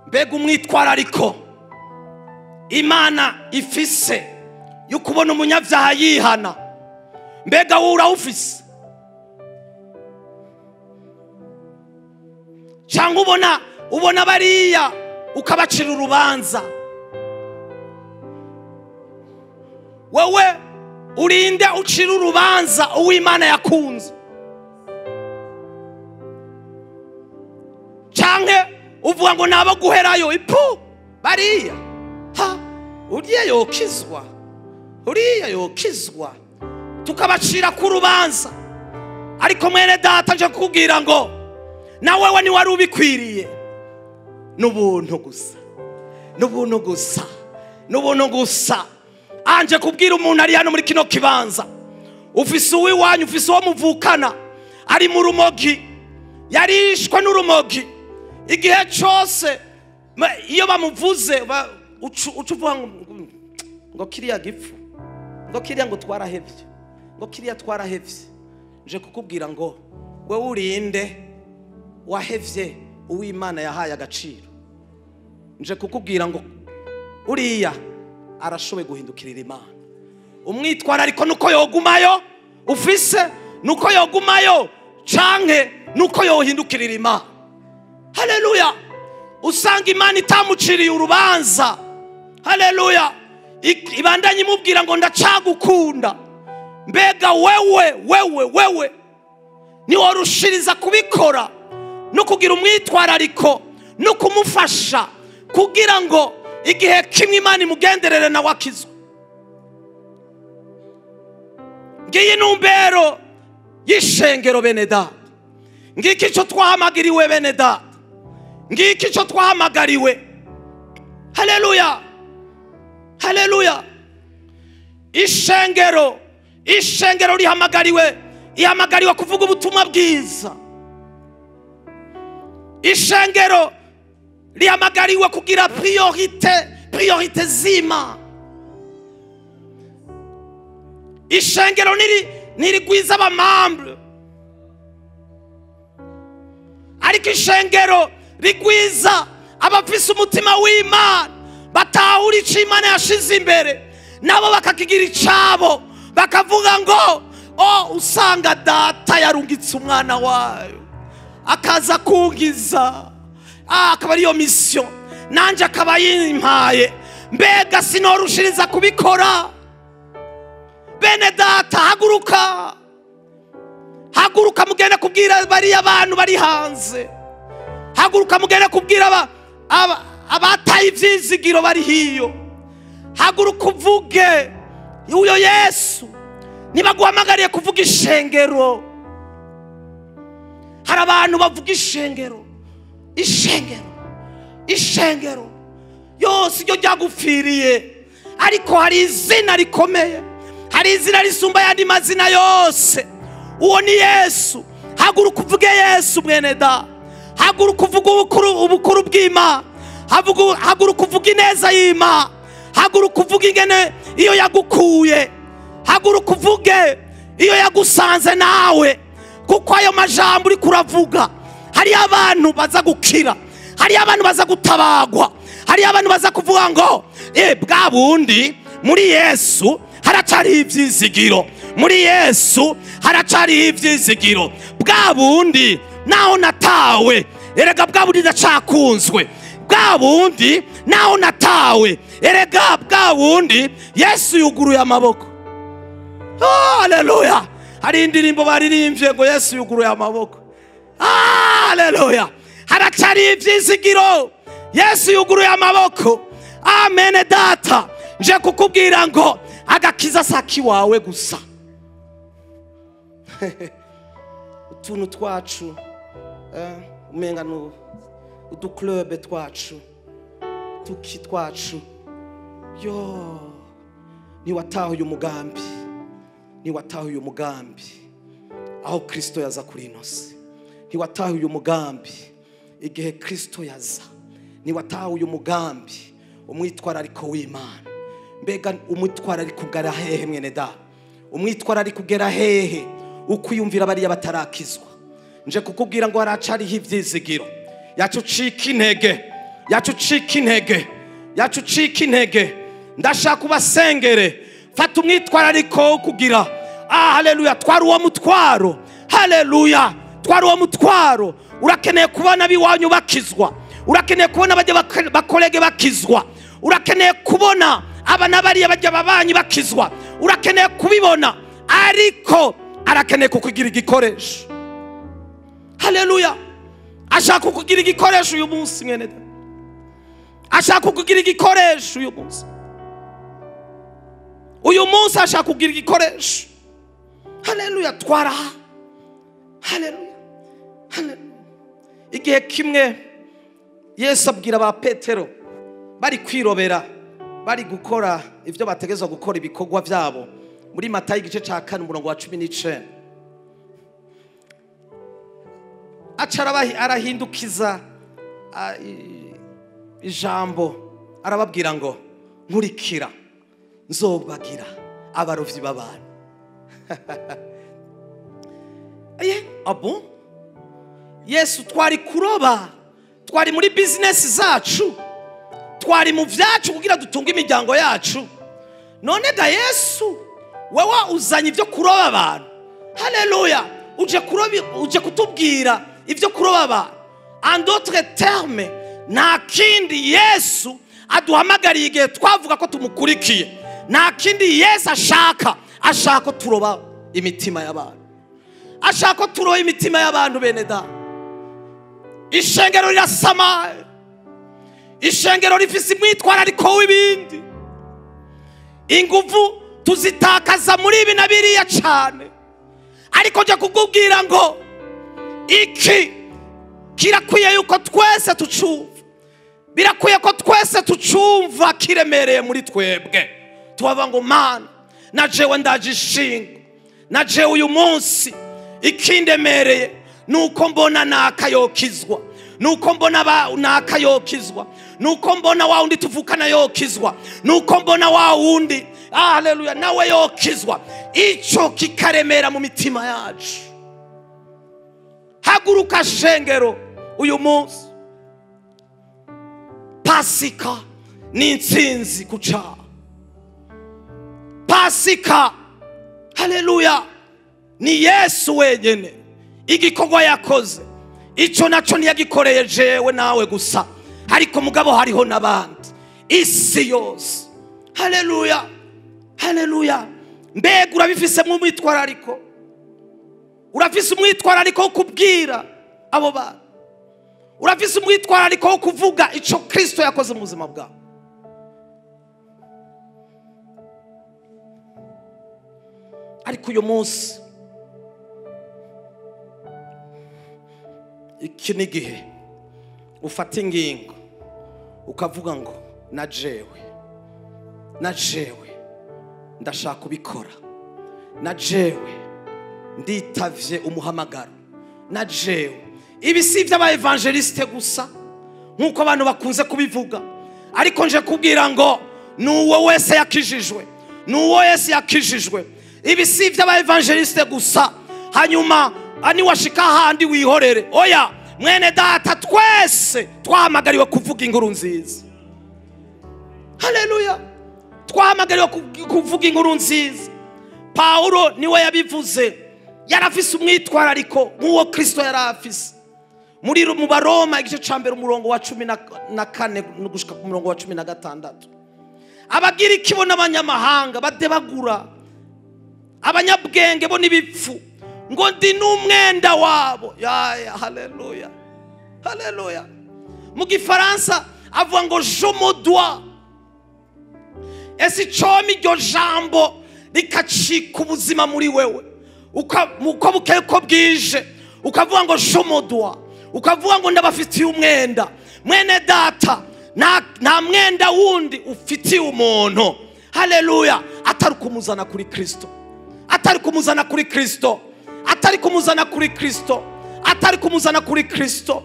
mbega umwitwarariko Imana ifise yo kubona umunyabyaha yihana, mbega wowe urawufise? Cyangwa ubona bariya ukabacira urubanza? Wewe urinde ucira urubanza uw'Imana yakunze? Canke uvuga ngo nabo guherayo ipu bariya, ha uriya yokizwa, uriya yokizwa, tukabacira ku rubanza. Ariko mwene data nje kukubwira ngo na wewe ni wari ubikwiriye. N'ubuntu gusa, n'ubuntu gusa, n'ubuntu gusa. Anje kubwira umuntu ari hano muri kino kibanza, ufise uwiwanyu, ufise uwo muvukana ari mu rumogi, yarishwe n'urumogi, igihe cyose iyo bamuvuze uca uvuga ngo kiriya gipfu, ngo kiriya ngo twarahevye, ngo kiriya twarahevye. Nje kukubwira ngo wewe urinde wahevye uw'Imana yahaye agaciro. Nje kukubwira ngo uriya arashoboye guhindukirira Imana. Umwitwarariko nuko yogumayo ufise, nuko yogumayo canke nuko yohindukirira Imana. Haleluya. Usanga Imana itamuciriye urubanza. Haleluya. Ibandanye imubwira ngo ndacagukunda. Mbega wewe wewe wewe ni warushiriza kubikora no kugira umwitwarariko no kumufasha kugira ngo igihe kimwe Imana imugenderere nawe akizwe. Ngiyi ntumbero y'ishengero bene data. Ngiki icyo twahamagariwe bene data. Ngiki icyo twahamagariwe. Haleluya, haleluya. Ishengero, ishengero rihamagariwe, ihamagariwe kuvuga ubutumwa bwiza. Ishengero rihamagariwe kugira priorite, priorite zima. Ishengero ntirigwiza abamambre, ariko ishengero rigwiza abafise umutima w'Imana, batahura ico Imana yashize imbere, nabo bakakigira icabo, bakavuga ngo oh, usanga data yarungitse umwana wayo akaza kungiza, akaba ariyo mission nanje akaba yimpaye, mbega sinorushiriza kubikora. Bene data, haguruka, haguruka mugende kubwira bariya abantu bari hanze. Haguruka mugende kubwira abataye ivyizigiro bari hiyo. Haguruka uvuge uyo Yesu. Nibaguhamagariye kuvuga ishengero, hari abantu bavuga ishengero, ishengero, ishengero yose iryo ryagupfiriye, ariko hari izina rikomeye, hari izina risumba yandi mazina yose. Uwo ni Yesu. Haguruka uvuge Yesu mwene da. Haguruka uvuge ubukuru bw'Imana. Haguruka uvuge ineza y'Imana. Haguruka uvuge ingene iyo yagukuye. Haguruka uvuge iyo yagusanze nawe, kuko ayo majambo uri kuravuga, hari abantu baza gukira, hari abantu baza gutabagwa, hari abantu baza kuvuga ngo bwa bundi muri Yesu haracari ivyizigiro, muri Yesu haracari ivyizigiro, bwa bundi naho natawe, erega bwa bundi ndacakunzwe, bwa bundi naho natawe, erega bwa bundi Yesu yuguruye amaboko. Oh, haleluya. Hari indirimbo baririmbye ngo Yesu yuguruye amaboko. Haleluya. Haracari ivyizigiro, Yesu yuguruye amaboko. Amen data, nje kukubwira ngo agakiza saki wawe gusa. Utuntu twacu, umenga no uduclub twacu, tuki twacu, yo niwatahuye umugambi, niwatahuye umugambi aho Kristo yaza kuri ino si, ntiwatahuye umugambi igihe Kristo yaza, niwatahuye umugambi umwitwarariko w'Imana. Mbega umwitwarariko ugera hehe mwene da? Umwitwarariko ugera hehe ukwiyumvira bariya batarakizwa? Nje kukubwira ngo haracariho ivyizigiro. Yacucika intege, yacucika intege, yacucika intege. Ndashaka ubasengere, fata umwitwarariko kugira haleluya, twari uwo mutwaro. Haleluya, twari uwo mutwaro. Urakeneye kubona biwanyu bakizwa, urakeneye kubona bajya bakolege bakizwa, urakeneye kubona abana bariya bajya babanyi bakizwa, urakeneye kubibona, ariko arakeneye kukugira igikoresho. Haleluya. Ashaka kukugira igikoresho uyu munsi mwene data. Ashaka kukugira igikoresho uyu munsi. Uyu munsi ashaka kukugira igikoresho. Haleluya, twara. Haleluya. Haleluya. Igihe kimwe Yesu abwira ba Petero bari kwirobera, bari gukora ivyo bategezwa gukora ibikorwa vyabo, muri Matayo igice ca 4 umurongo wa 19. Aca arahindukiza ijambo, arababwira ngo nkurikira nzobagira abarovyi b'abantu. Abo Yesu twari kuroba, twari muri business zacu, twari mu vyacu kugira dutunge imiryango yacu. None ga Yesu wewe uzanye ivyo kuroba abantu. Haleluya. Uje kuroba, uje kutubwira ivyo kuroba abantu. En d'autres termes, nta kindi Yesu aduhamagariye igihe twavuga ko tumukurikiye. Nta kindi Yesu ashaka, ashaka ko turoba imitima y'abantu. Ashaka ko turoba imitima y'abantu bene da. Ishengero rirasamaye. Ishengero rifise umwitwarariko w'ibindi. Inguvu tuzitakaza muri ibi na biriya cyane. Ariko nje kukubwira ngo iki kirakwiye yuko twese tucumva. Birakwiye ko twese tucumva kiremereye muri twebwe. Tubavuga ngo Mana, na jewe ndajishinga, na jewe uyu munsi ikindemereye nuko mbona nakayokizwa, nuko mbona nakayokizwa, nuko mbona wa wundi tuvukana yokizwa, nuko mbona wa wundi, haleluya, nawe yokizwa. Ico kikaremera mu mitima yacu. Haguruka shengero uyu munsi. Pasika ni intsinzi ku cyaha. Pasika, haleluya, ni Yesu wenyene. Igikorwa yakoze ico naco ntiyagikoreye jewe nawe gusa, ariko mugabo hariho n'abandi, isi yose. Haleluya, haleluya. Mbega urabifisemo umwitwarariko? Urafise umwitwarariko wo kubwira abo bantu? Urafise umwitwarariko wo kuvuga ico Kristo yakoze mu buzima bwawe? Ariko uyu munsi iki ni igihe ufata ingingo ukavuga ngo na jewe ndashaka kubikora, na jewe nditavye umuhamagaro, na jewe. Ibi si iby'aba evangeliste gusa nkuko abantu bakunze kubivuga, ariko nje kubwira ngo nuwo wese yakijijwe, nuwo wese yakijijwe. Ibi si iby'aba evangeliste gusa, hanyuma ani washika handi wihorere. Oya mwene data, twese twahamagariwe kuvuga inkuru nziza. Haleluya, twahamagariwe kuvuga inkuru nziza. Paulo niwe yabivuze, yarafise umwitwarariko nk'uwo Kristo yarafise. Muri mu Baroma igice ca mbere umurongo wa 14 no gushika ku murongo wa 16, Abagiriki bo n'abanyamahanga badebagura, abanyabwenge bo n'ibipfu, ngo ndi n'umwenda wabo. Ya, haleluya, haleluya. Mu gifaransa avuga ngo je me dois. Ese icomi iryo jambo rikacika ubuzima muri wewe, uko bukeye ko bwije ukavuga ngo je me dois, ukavuga ngo ndabafitiye umwenda. Mwene data, nta mwenda wundi ufitiye umuntu, haleluya, atari kumuzana kuri Kristo, atari kumuzana kuri Kristo, atari kumuzana kuri Kristo, atari kumuzana kuri Kristo.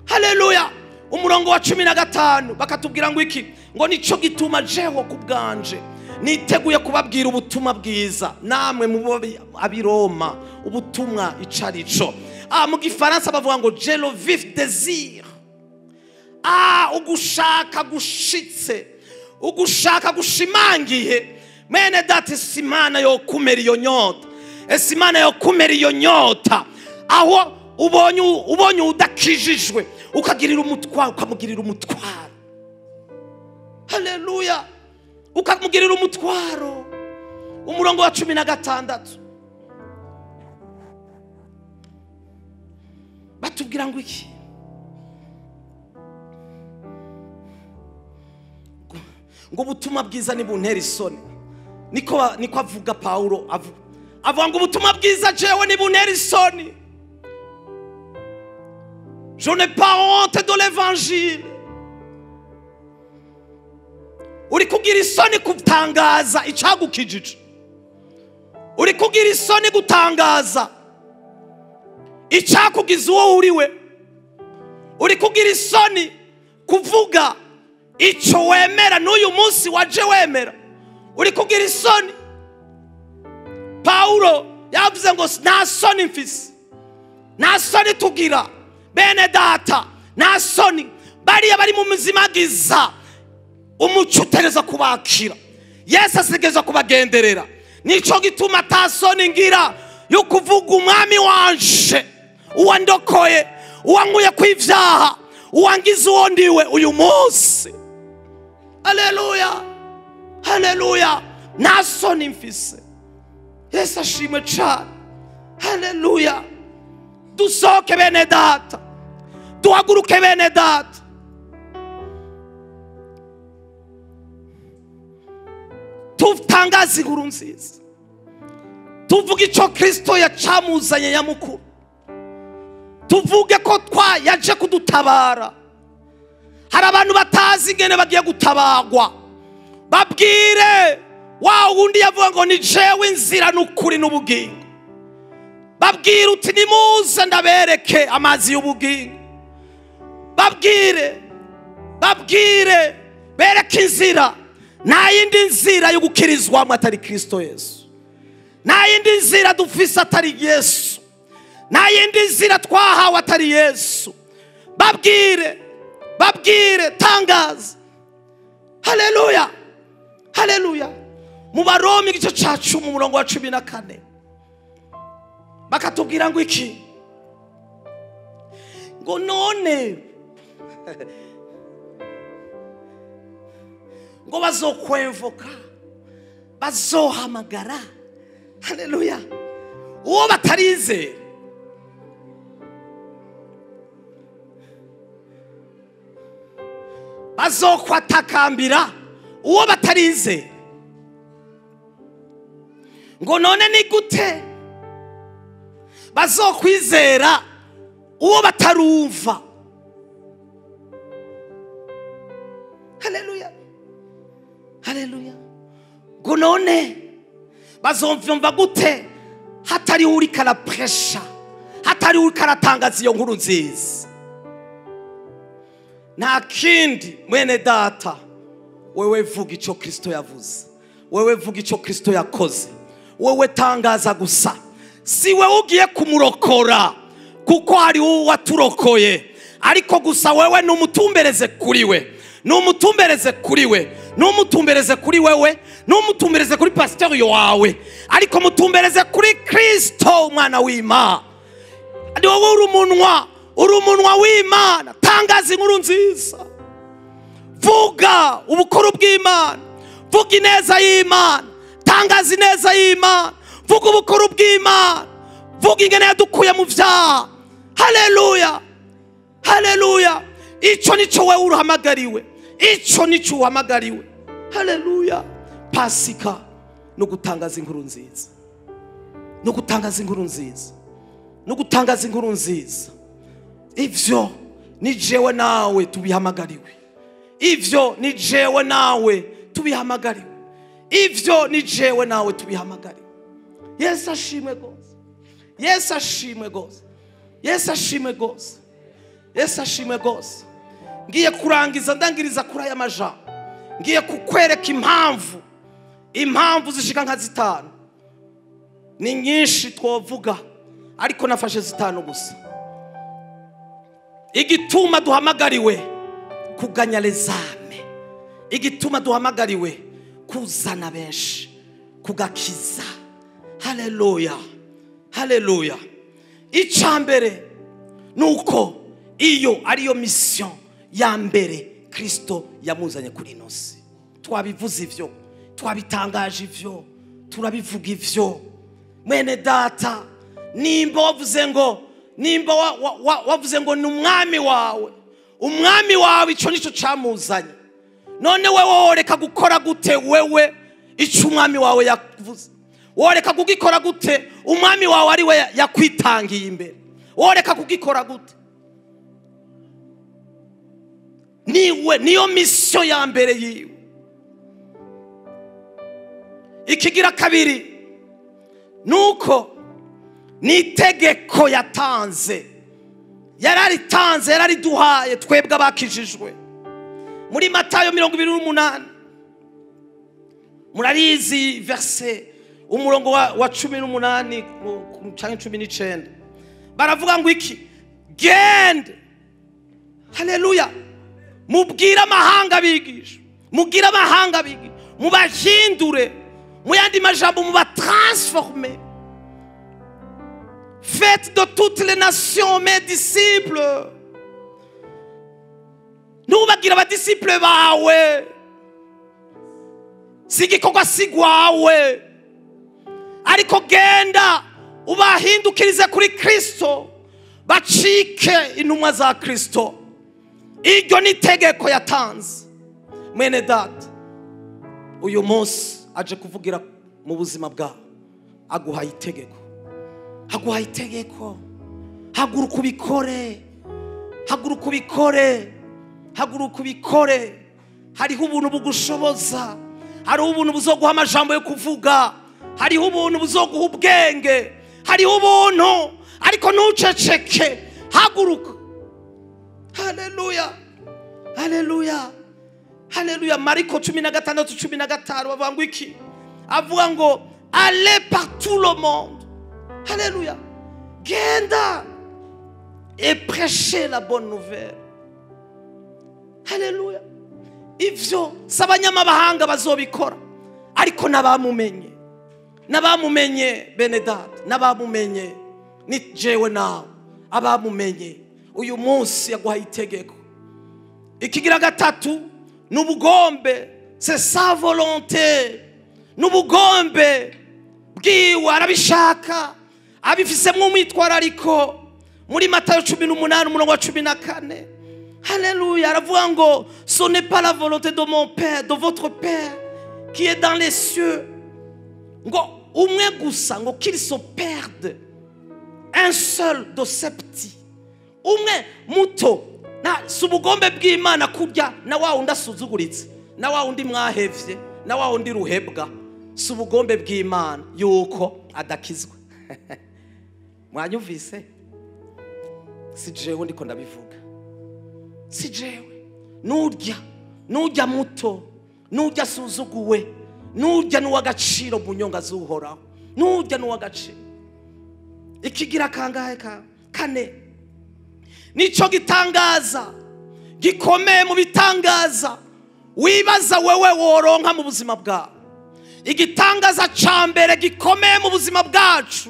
Haleluya. Umurongo wa 15 bakatubwira ngo iki? Ngo nico gituma jeho kubganje niteguye kubabwira ubutumwa bwiza namwe mu abiroma, ubutumwa icarico. Mu gifaransa bavuga ngo j'ai le vif désir. Ugushaka gushitse, ugushaka gushimangiye. Mwene data, simana yo kumera iyo nyota, esimana yo kumera iyo nyota, aho ubonye udakijijwe ukagirira umutwaro, ukamugirira umutwaro. Haleluya, ukamugirira umutwaro. Umurongo wa 16 batubwira ngo iki? Ngo ubutumwa bwiza nibuntera isoni. Niko avuga Paulo, avuga ngo ubutumwa bwiza jewe nibuntera isoni. Je n'ai pas honte de l'évangile. Uri kugira isoni gutangaza icagukijije. Uri kugira isoni gutangaza icakugize uwo uriwe. Uri kugira isoni kuvuga ico wemera n'uyu munsi waje wemera. Uri kugira isoni. Paulo yavuze ngo nta soni mfise, nta soni tugira. Bene data, nta soni. Bariya bari mu mizimagiza, umuco utereza kubakira, Yesu asigeza kubagenderera. Nico gituma ata soni ngira yo kuvuga umwami wanje, uwandokoye, uwanguye kw'ivyaha, uwangize uwo ndiwe uyu munsi. Haleluya, haleluya. Nta soni mfise. Yesu ashimwe cane. Haleluya. Dusohoke bene data, duhaguruke bene data. Tutangaze inkuru nziza, tuvuge icyo Kristo yacamuzanye nyamukuru, tuvuge ko yaje kudutabara. Hari abantu batazi ingene bagiye gutabagwa, babwire wa wundi yavuga ngo ni jewe inzira n'ukuri n'ubugingo. Babwire uti nimuze ndabereke amazi y'ubugingo. Babwire, babwire, bereke inzira. Nta yindi nzira yo gukirizwamo atari Kristo Yesu. Nta yindi nzira dufise atari Yesu. Nta yindi nzira twahawe atari Yesu. Babwire, babwire, tangaza. Haleluya, haleluya. Mu Baroma igice ca 10 umurongo wa 14 bakatubwira ngo iki? Ngo none ngo bazokwemvoka, bazohamagara. Haleluya. Uwo batarizera bazokwatakambira, uwo batarizera. Ngo none ni gute bazokwizera uwo batarumva? Haleluya, haleluya. Ngo none bazomvyumva gute hatari uriko arapresha, hatari uriko aratangaza iyo nkuru nziza? Nta kindi mwene data, wewe vuga ico Kristo yavuze, wewe vuga ico Kristo yakoze, wewe tangaza gusa. Si wewe ugiye kumurokora kuko hari uwaturokoye, ariko gusa wewe numutumbereze kuri we, numutumbereze kuri we, numutumbereze kuri wewe, numutumbereze kuri pasteur wawe, ariko mutumbereze kuri Kristo umwana w'Imana. Ni wowe uri umunwa, uri umunwa w'Imana. Tangaza inkuru nziza, vuga ubukuru bw'Imana, vuga ineza y'Imana, tangaza ineza y'Imana, vuga ubukuru bw'Imana, vuga ingene yadukuye mu vyaha. Haleluya, haleluya. Ico nico wewe uruhamagariwe, ico nico uhamagariwe. Haleluya. Pasika no gutangaza inkuru nziza, no gutangaza inkuru nziza, no gutangaza inkuru nziza. Ivyo ni jewe nawe tubihamagariwe, ivyo ni jewe nawe tubihamagariwe, ivyo ni jewe nawe tubihamagariwe. Yesu ashimwe gose, Yesu ashimwe gose, Yesu ashimwe gose, Yesu ashimwe gose. Ngiye kurangiza, ndangiriza kuri aya majambo. Ngiye kukwereka impamvu, impamvu zishika nka 5. Ni nyinshi twovuga, ariko nafashe 5 gusa. Igituma duhamagariwe kuganya lezame, igituma duhamagariwe kuzana benshi kugakiza. Haleluya, haleluya. Icambere nuko iyo ariyo mission ya mbere Kristo yamuzanye kuri ino si. Twabivuze ivyo, twabitangaje ivyo, turabivuga ivyo. Mwene data, nimba wavuze ngo, nimba wavuze ngo ni umwami wawe, umwami wawe ico nico camuzanye. None wewe woreka gukora gute wewe ico umwami wawe yavuze? Woreka kugikora gute umwami wawe ari we yakwitangiye imbere? Woreka kugikora gute? Niwe niyo mission ya mbere yiwe. Ikigira kabiri nuko ni itegeko yatanze, yararitanze, yarariduhaye twebwe abakijijwe. Muri Matayo 28 murarizi verse umurongo wa 18 canke 19, baravuga ngo iki? Gende, haleluya, mubwire amahanga abigisha, mubwire amahanga abigisha, mubahindure, mu yandi majambo mubatransforme. Faites de toutes les nations mes disciples. Ntubagira abadisciple bawe, si igikorwa si gwawe, ariko genda ubahindukirize kuri Kristo, bacike intumwa za Kristo. Iryo ni itegeko yatanze. Mwene data, uyu munsi aje kuvugira mu buzima bwawe, aguhaye itegeko, aguhaye itegeko. Haguruka ubikore, haguruka ubikore, haguruka ubikore. Hariho ubuntu bugushoboza, hariho ubuntu buzoguha amajambo yo kuvuga, hariho ubuntu buzoguha ubwenge, hariho ubuntu, ariko ntuceceke, haguruka. Haleluya, haleluya, haleluya. Mariko 16:15 bavuga ngo iki? Avuga ngo allez par tout le monde. Haleluya, genda et prêchez la bonne nouvelle. Haleluya. Ivyo si abanyamahanga bazobikora, ariko n'abamumenye, n'abamumenye bene data, n'abamumenye ni jewe nawe, abamumenye uyu munsi yaguhaye itegeko. Ikigira gatatu n'ubugombe, c'est sa volonté, n'ubugombe bwiwe, arabishaka, abifisemwo umwitwarariko. Muri Matayo 18 umurongo wa 14, haleluya, aravuga ngo ce n'est pas la volonté de mon père, de votre père qui est dans les cieux, ngo umwe gusa, ngo qu'il se perde un seul de ces petits, umwe muto. Na si ubugombe bw'Imana kurya na wa wundi asuzuguritse, na wa wundi mwahevye, na wa wundi ruhebwa, si ubugombe bw'Imana yuko adakizwa. Mwanyumvise? Si jewe ndiko ndabivuga, si jewe. Nurya, nurya muto, nurya asuzuguwe, nurya n'uw'agaciro mu nyonga z'Uhoraho, nurya n'uw'agaciro. Ikigira kangahe? Ka kane. Nico gitangaza gikomeye mu bitangaza wibaza wewe woronka mu buzima bwawe. Igitangaza ca mbere gikomeye mu buzima bwacu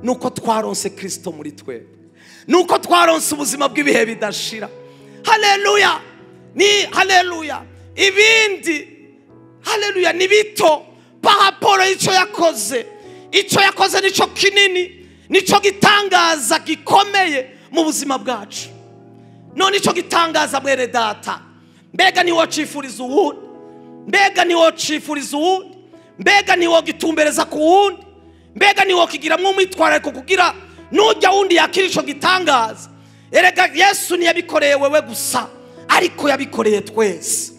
nuko twaronse Kristo muri twe, nuko twaronse ubuzima bw'ibihe bidashira. Haleluya, ni haleluya. Ibindi haleluya ni bito par rapport ico yakoze. Ico yakoze nico kinini, nico gitangaza gikomeye mu buzima bwacu. None ico gitangaza mwene data, mbega ni wocifuriza uwundi, mbega ni wocifuriza uwundi, mbega ni wogitumbereza ku wundi, mbega ni wokigiramwo umwitwarariko kugira nujya wundi yakira ico gitangaza. Erega Yesu ntiyabikoreye wewe gusa, ariko yabikoreye twese.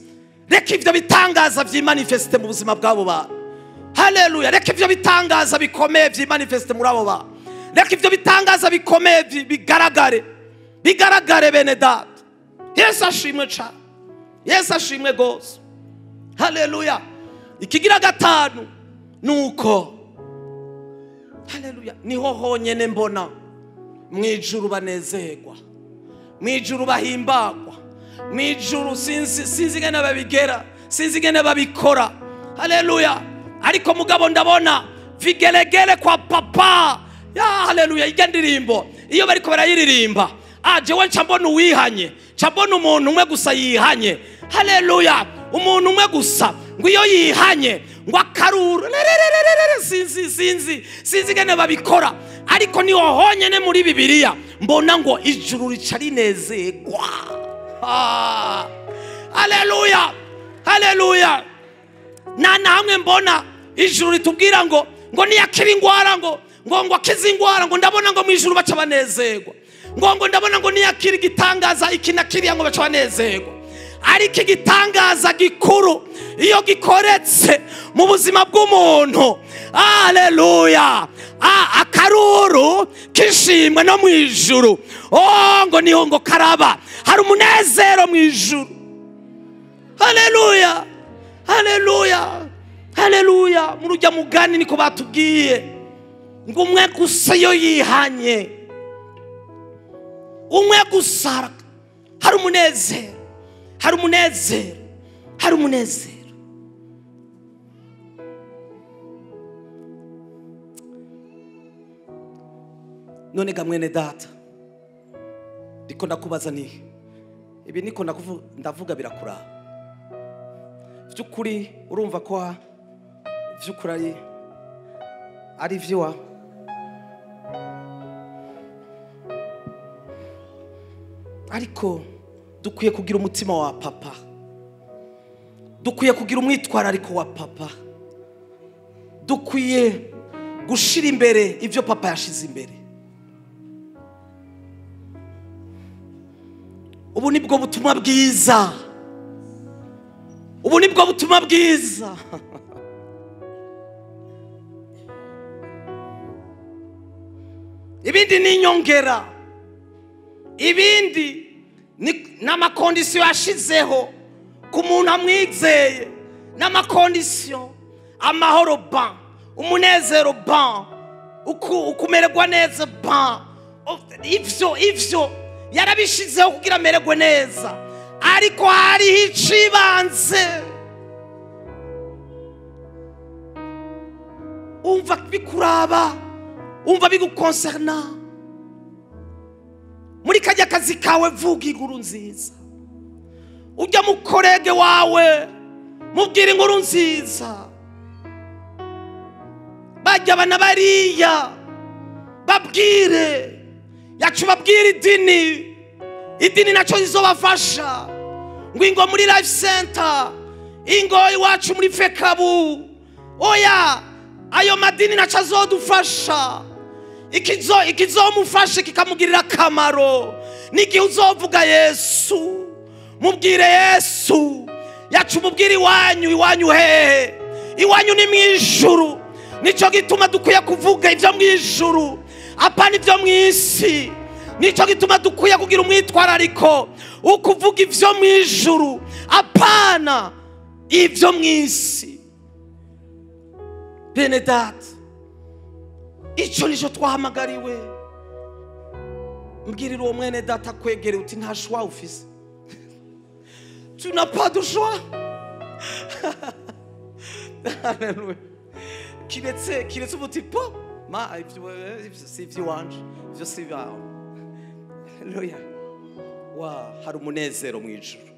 Reka ivyo bitangaza vyimanifeste mu buzima bw'abo bantu. Haleluya. Reka ivyo bitangaza bikomeye vyimanifeste muri abo bantu. Reka ivyo bitangaza bikomeye bigaragare, bigaragare bene data. Yesu ashimwe cyane, Yesu ashimwe gose. Haleluya. Ikigira gatanu nuko haleluya niho honyene mbona mwijuru banezerwa, mwijuru bahimbagwa, mwijuru sinzi ngene babigera, sinzi ngene babikora. Haleluya. Ariko mugabo ndabona vigelegele kwa papa. Ya haleluya, irya ndirimbo iyo bariko barayiririmba, jewe nca mbona uwihanye, nca mbona umuntu umwe gusa yihanye. Haleluya, umuntu umwe gusa ngo iyo yihanye ngo akaruru, sinzi ngene babikora, ariko niho honyene muri Bibiliya mbona ngo ijuru rica rinezerwa. Haleluya, haleluya. Na namwe mbona ijuru ritubwira ngo niyakira ingwara, ngo ngo akize ingwara, ngo ndabona ngo mu ijuru baca banezerwa, ngo ndabona ngo niyakira igitangaza iki na kiriya ngo baca banezerwa. Ariko igitangaza gikuru iyo gikoretse mu buzima bw'umuntu, haleluya, akaruru kishimwe no mu ijuru, ngo niho ngo karaba hari umunezero mu ijuru. Haleluya, haleluya, haleluya. Muri ujya mugani niko batubwiye ngo umwe gusa iyo yihanye, umwe gusa hari umunezero, hari umunezero, hari umunezero. None ga mwene data, ndiko ndakubaza ni ibi niko ndavuga birakuraba vy'ukuri? Urumva ko vy'ukuri ari vyiwa? Ariko dukwiye kugira umutima wa papa, dukwiye kugira umwitwarariko wa papa. Dukwiye gushira imbere ibyo papa yashize imbere. Ubu nibwo butumwa bwiza. Ubu nibwo butumwa bwiza. Ibindi ni inyongera. Ibindi n'amakondisiyo yashizeho ku muntu amwizeye, n'amakondisiyo, amahoro ban, umunezero ban, ukumererwa neza ban. Ivyo yarabishizeho kugira amererwe neza, ariko hariho icibanze. Umva bikuraba, umva bigukonserna. Muri kajya kazi kawe vuga inkuru nziza. Ujya mu korege wawe mubwira inkuru nziza. Bajya bana bariya babwire, yacu babwire idini. Idini naco izobafasha. Ngo ingo muri life center, ingo iwacu muri fekabu. Oya, ayo madini naco azodufasha. Ikizomufashe kikamugirira akamaro n'igihe uzovuga Yesu. Mubwire Yesu. Yacu mubwire iwanyu. Iwanyu hehe? Iwanyu ni mwijuru. Nico gituma dukwiye kuvuga ivyo mwijuru, apana ivyo mwisi. Nico gituma dukwiye kugira umwitwarariko ukuvuga ivyo mwijuru, apana ivyo mwisi. Bene data, icyo nicyo twahamagariwe. Mbwirira uwo mwene data kwegere uti nta choix ufise. Tu n'as pas de choix. Alléluia. Kiretse uti po ma si ivy'iwanje, ivyo si ibyawe. Alléluia. Wa hari umunezero mu ijuru.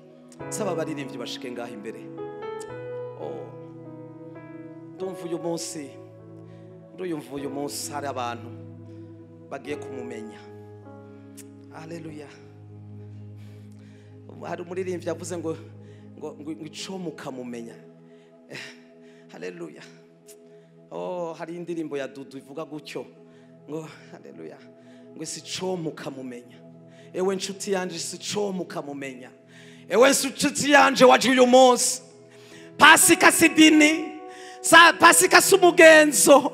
Saba abaririmbyi bashike ngaho imbere. Oh, ndumva uyu munsi, nduyumva uyu munsi hari abantu bagiye kumumenya. Haleluya. Hari umuririmbyi yavuze ngo ngo ico mukamumenya. Haleluya. Oh, hari indirimbo ya Dudu ivuga gutyo ngo haleluya, ngo si co mukamumenya. Ewe nshuti yanje, si co mukamumenya. Ewe nshuti yanje waje uyu munsi. Pasika si dini, pasika si umugenzo.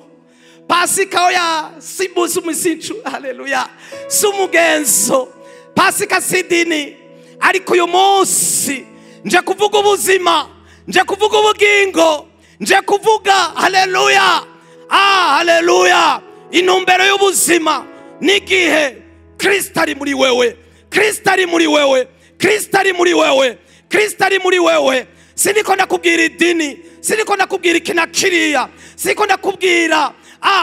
Pasika oya si umusinchu. Haleluya. Si umugenzo. Pasika si dini. Ariko uyu munsi nje kuvuga ubuzima, nje kuvuga ubugingo, nje kuvuga haleluya. Ah, haleluya. Intumbero y'ubuzima n'igihe Kristo ari muri wewe. Kristo ari muri wewe. Kristo ari muri wewe. Kristo ari muri wewe. Siniko ndakubwira idini, siniko ndakubwira iki na kiriya, siniko ndakubwira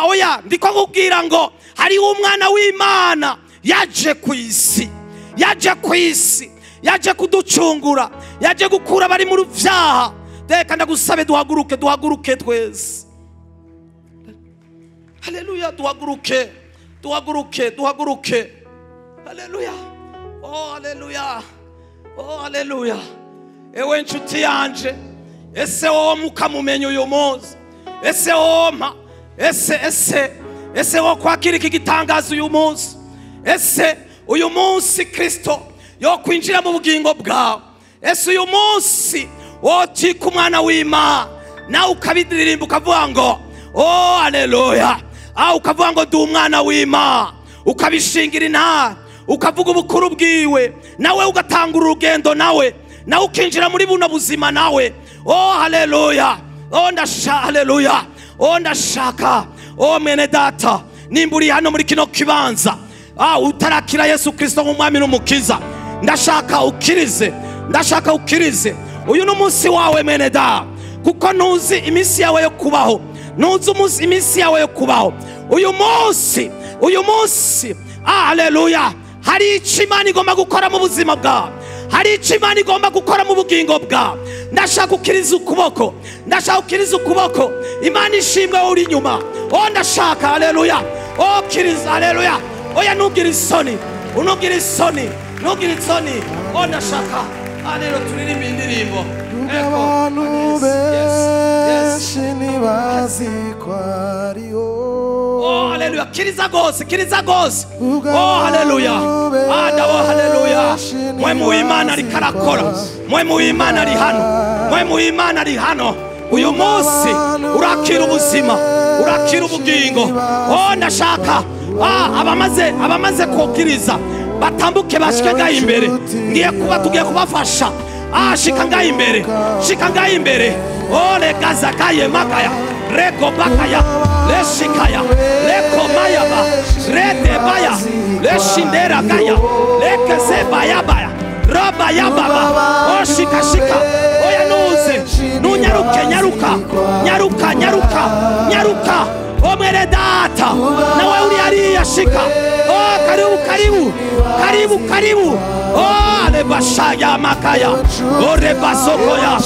oya, ndiko nkubwira ngo hari umwana w'Imana yaje ku isi, yaje ku isi, yaje kuducungura, yaje gukura abari mu byaha. Reka ndagusabe duhaguruke, duhaguruke twese. Haleluya, duhaguruke, duhaguruke, duhaguruke. Haleluya. Oh, haleluya. Oh, haleluya. Ewe nshuti yanje, ese wowe mukamumenya uyu munsi? Ese wompa, ese wo kwakira iki gitangazo uyu munsi? Ese uyu munsi Kristo yo kwinjira mu bugingo bwawe? Ese uyu munsi wocika umwana w'Imana nawe ukabiririmba ukavuga ngo oh haleluya, ukavuga ngo ndi umwana w'Imana, ukabishingira intara, ukavuga ubukuru bwiwe, nawe ugatanga urugendo, nawe ukinjira muri buno buzima nawe. Oh haleluya. Oh ndashaka, haleluya. Oh ndashaka. Oh mwene data, nimba uri hano muri kino kibanza, utarakira Yesu Kristo nk'umwami n'umukiza, ndashaka ukirize, ndashaka ukirize. Uyu ni umunsi wawe mwene data, kuko ntuzi iminsi yawe yo kubaho, ntuzi umunsi iminsi yawe yo kubaho. Uyu munsi, uyu munsi, haleluya, hari icyo Imana igomba gukora mu buzima bwawe. Hari icyo Imana igomba gukora mu bugingo bwawe. Ndashaka ukiriza ukuboko, ndashaka ukiriza ukuboko. Imana ishimwe uri inyuma. Oh ndashaka, haleluya. Oh kiriza, haleluya. Oya ntugire isoni, ntugire isoni, ntugire isoni. Oh ndashaka, haleluya, turirimbe indirimbo. Abantu benshi ntibazi ko Kiriza gose, kiriza gose. Oh, haleluya. Ndabo haleluya. Mwe w'Imana ari karakora. Mwe w'Imana ari hano. Mwe w'Imana ari hano. Uyu munsi urakira ubuzima, urakira ubugingo. Oh, ndashaka abamaze kokiriza batambuke bashike ngaho imbere. Ngiye kuba tugiye kubafasha. Shika ngaho imbere, shika ngaho imbere. Oh, legazakaye makaya, reko bakaya, leshikaya, leko mayaba, redebaya, leshindera gaya, lekeze baya, roba yababa. Oh, shika shika. Oya nuze, nunyaruke, nyaruka, nyaruka, nyaruka, nyaruka. O mwene data, nawe uri hariya shika. Oh, karibu, karibu, karibu, karibu. Oh, alebashaya makaya. Oh, rebasokoya.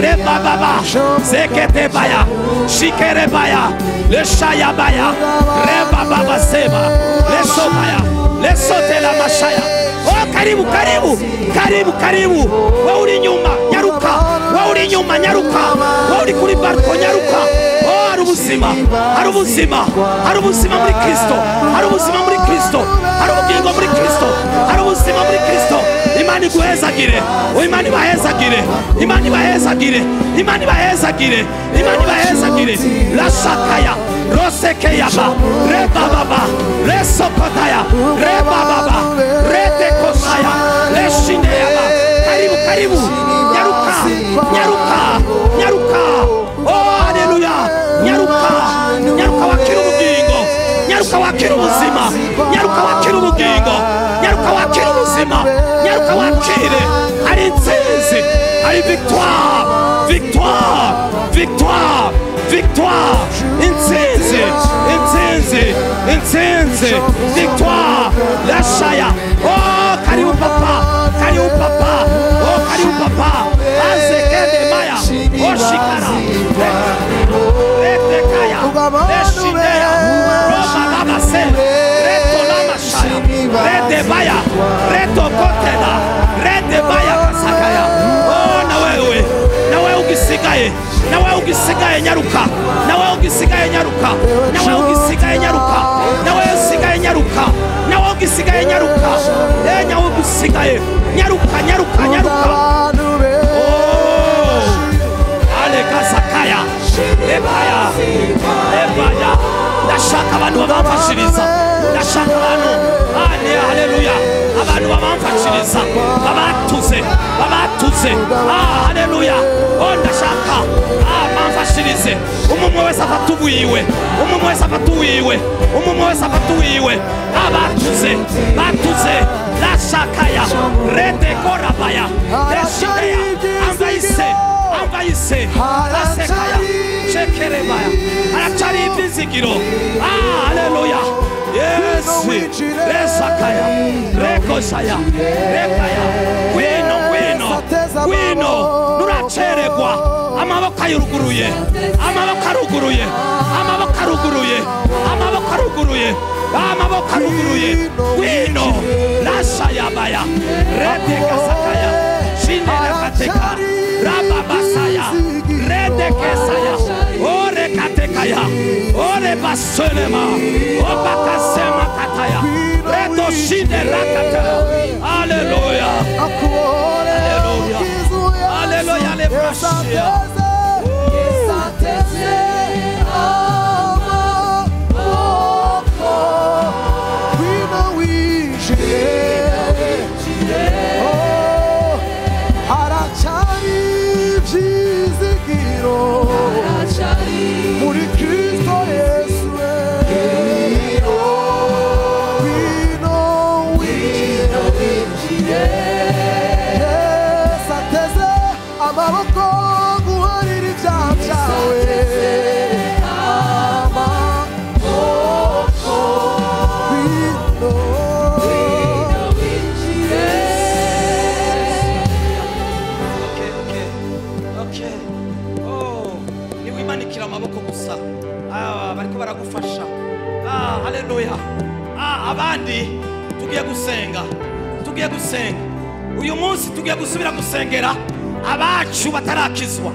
Rebababa. Zeketebaya. Shikerebaya. Leshayabaya. Rebababa sema. Lesobaya. Lesotela mashaya. Oh, karibu, karibu, karibu, karibu. Wewe uri nyuma, nyaruka. Wewe uri nyuma, nyaruka. Wewe uri kuri barko, nyaruka. Oh, hari ubuzima, hari ubuzima, hari ubuzima muri Kristo, hari ubuzima muri Kristo, hari ubugingo muri Kristo, hari ubuzima muri Kristo. Imana iguhezagire, Imana ibahezagire, Imana ibahezagire, Imana ibahezagire, Imana ibahezagire. Lasakaya, rosekeyaba, rebababa, lesokotaya, rebababa, retekosaya, leshindeyaba. Karibu, karibu, nyaruka, nyaruka, nyaruka. Oh, haleluya. Nyaruka, nyaruka wakira ubugingo, nyaruka wakira ubuzima, nyaruka wakira ubugingo, nyaruka wakira ubuzima, nyaruka wakire. Hari intsinzi, hari victoire, victoire, victoire, victoire, intsinzi, intsinzi, intsinzi, victoire, lashaya. Oh, karibu papa, karibu papa, oh, karibu papa. Azekede maya, oh, shikara. Retekaya, Leshindea, Roba Baba Se, Reto Lama Shaya, Redebaya, Reto Kotela, Redebaya Kasakaya. Oh, na wewe, na wewe ugisigaye, na wewe ugisigaye nyaruka, na wewe ugisigaye nyaruka, na wewe ugisigaye nyaruka, na wewe ugisigaye nyaruka, na wewe ugisigaye nyaruka, na wewe ugisigaye nyaruka, nyaruka, nyaruka. Oh, Ale Kasakaya. Ebaya, ebaya. Ndashaka abantu babamfashiriza, ndashaka abantu, haleluya, abantu babamfashiriza, babatuze, babatuze, haleluya. Oh, ndashaka, bamfashirize. Umwe wese afata uwiwe, umwe wese afata uwiwe, umwe wese afata uwiwe. Abatuze, batuze, lashakaya, redekorabaya, leshideya, ambayise, ambayise, asekaya. Chekerebaya, arachari ibyizigiro. Haleluya. Yes. Resakaya, rekosaya, rekaya. Gwino, gwino, gwino. Nuracheregwa. Amaboko ayuruguruye, amaboko aruguruye, amaboko aruguruye, amaboko aruguruye, amaboko aruguruye. Gwino, lasayabaya, redekasakaya, shinelekateka, rababasaya, redekesaya. Ore katekaya, ore baselema, obakasema kataya, reto shinde rakata. Haleluya, haleluya, haleluya, lebrashia. Muri Kristo Yesu, wino winjire, Yesu ateze amaboko guharira ibyaha byawe, amaboko wino winjire. Okay, okay, okay. Oh, niwimanikira amaboko gusa. Bariko baragufasha. Haleluya. Abandi tugiye gusenga, tugiye gusenga. Uyu munsi tugiye gusubira gusengera abacu batarakizwa.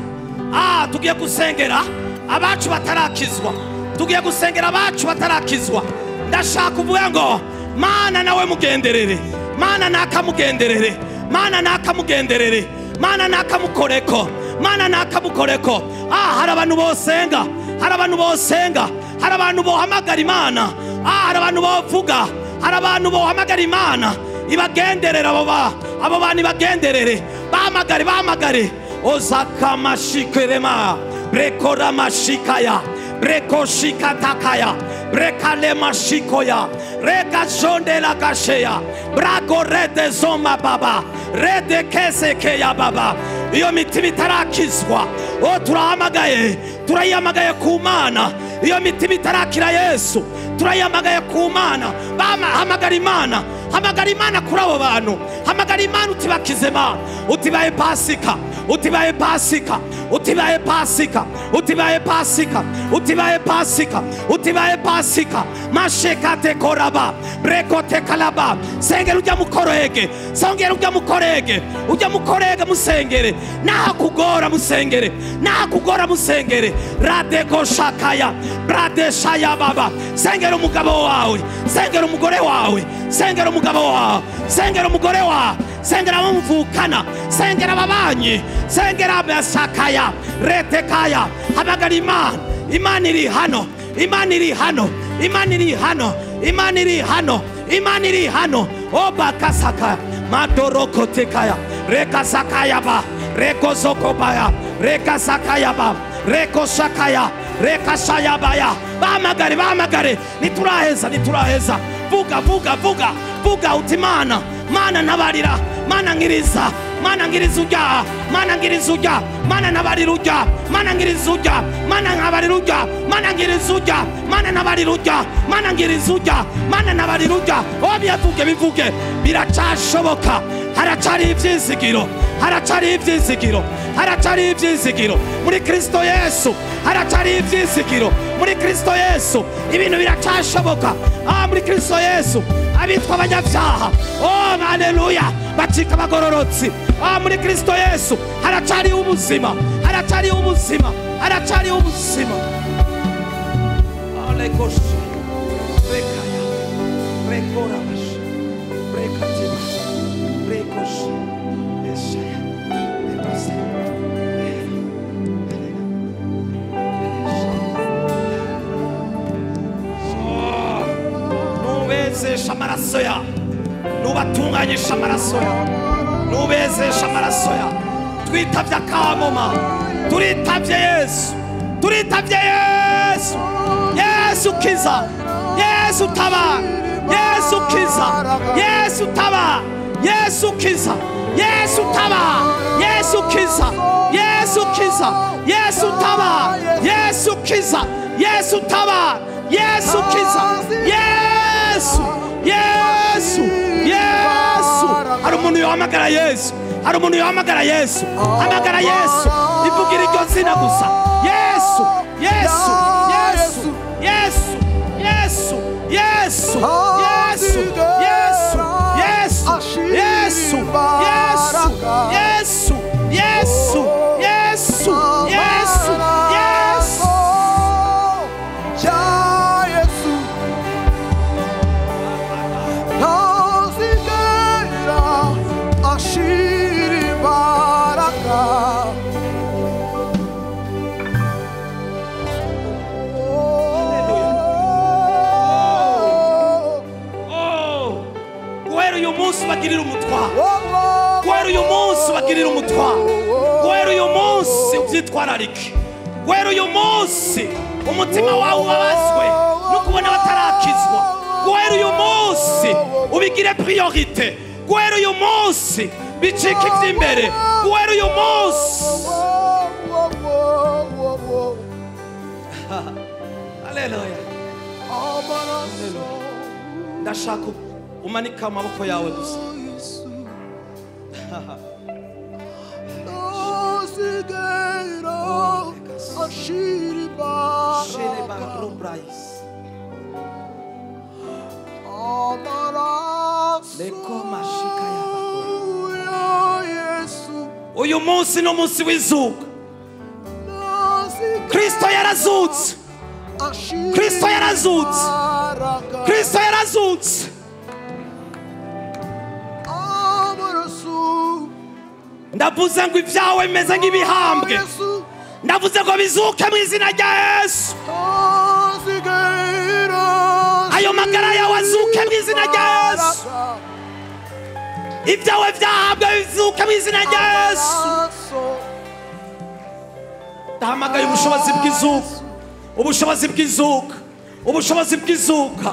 Tugiye gusengera abacu batarakizwa. Tugiye gusengera abacu batarakizwa. Ndashaka kuvuga ngo Mana nawe mugenderere, Mana nakamugenderere, Mana nakamugenderere, Mana nakamukoreko, Mana nakamukoreko. Hari abantu bosenga, hari abantu bosenga, hari abantu bohamagara Imana, hari abantu bovuga, hari abantu bohamagara Imana ibagenderera. Abo bantu ibagenderere, bahamagare, bahamagare. Ozakamashikerema brekoramashikaya brekoshikatakaya brekalemashikoya rekashondela gasheya brakorete zoma baba redekesekeya baba. Iyo mitima itarakizwa, o turahamagaye, turayihamagaye ku Mana. Iyo mitima itarakira Yesu, turayihamagaye ku Mana. Hamagara Imana, hamagara Imana kuri abo bantu, hamagara Imana utibakize Mana, utibaye Pasika, utibaye Pasika, utibaye Pasika, utibaye Pasika, utibaye Pasika, utibaye Pasika. Mashekate koraba brekote kalaba. Sengera ujya mukorege, sengera ujya mukorege, ujya mukorege, musengere nahakugora, musengere nahakugora, musengere. Radego shakaya bradeshaya baba. Sengera umugabo wawe, sengera umugore wawe, sengera umugabo wawe, sengera umugore wawe, sengera abo muvukana, sengera ababanyi, sengera abasakaya retekaya. Hamagara Imana, Imana iri hano, Imana iri hano, Imana iri hano, Imana iri hano, Imana iri hano. Obakasaka madorokotekaya rekasakaya ba rekozokobaya rekasakaya ba rekosakaya rekasayabaya. Bahamagare, bahamagare, nituraheza, nituraheza. Vuga, vuga, vuga, vuga uti Mana, Mana nabarira, Mana ngiriza, Mana ngiriza ujya, Mana ngiriza ujya, Mana nabarira ujya, Mana ngiriza ujya, Mana nabarira ujya, Mana ngiriza ujya, Mana nabarira ujya, Mana ngiriza ujya, Mana nabarira ujya. O bivuge, bivuge, biracashoboka. Haracari ivyizigiro, haracari ivyizigiro, haracari ivyizigiro muri Kristo Yesu, haracari ivyizigiro muri Kristo Yesu. Ibintu biracashoboka muri Kristo Yesu. Abitwa abanyabyaha, oh haleluya, bacika abagororotsi muri Kristo Yesu. Haracari ubuzima, haracari ubuzima, haracari ubuzima. Alekoshi rekaya rekorabash rekatima rekoshi eshaya epase. Nubezesha amaraso ya, nubatunganyisha amaraso ya, nubezesha amaraso ya. Twitavye akamoma, turitavye Yesu, turitavye Yesu. Yesu kiza, Yesu taba, Yesu kiza, Yesu taba, Yesu kiza, Yesu taba, Yesu kiza, Yesu kiza, Yesu taba, Yesu kiza, Yesu taba, Yesu kiza, Yesu, Yesu, Yesu. Hari umuntu yohamagara Yesu, hari umuntu yohamagara Yesu, hamagara Yesu, ivugira iryo zina gusa. Yesu, Yesu, Yesu, Yesu, Yesu, Yesu, Yesu, Yesu, Yesu, Yesu, Yesu, Yesu, Yesu, Yesu, Yesu, Yesu. Guhera uyu munsi bagirira umutwaro, guhera uyu munsi bagirira umutwaro, guhera uyu munsi ubyitwararike, guhera uyu munsi umutima wawe ubabazwe no kubona batarakizwa, guhera uyu munsi ubigire priorite, guhera uyu munsi bicike iby'imbere, guhera uyu munsi. Haleluya. Ndashaka umanika amaboko yawe gusa. Uyu munsi ni umunsi w'izuka. Kristo yarazutse, Kristo yarazutse. Kristo yarazutse. Ndavuze ngo ibyawe bimeze nk'ibihambwe. Ndavuze ngo bizuke mu izina rya Yesu. Ayo magara yawe azuke mu izina rya Yesu. Ibyawe byahambwe bizuke mu izina rya Yesu. Ndahamagaye ubushobozi bw'izuka. Ubushobozi bw'izuka. Ubushobozi bw'izuka.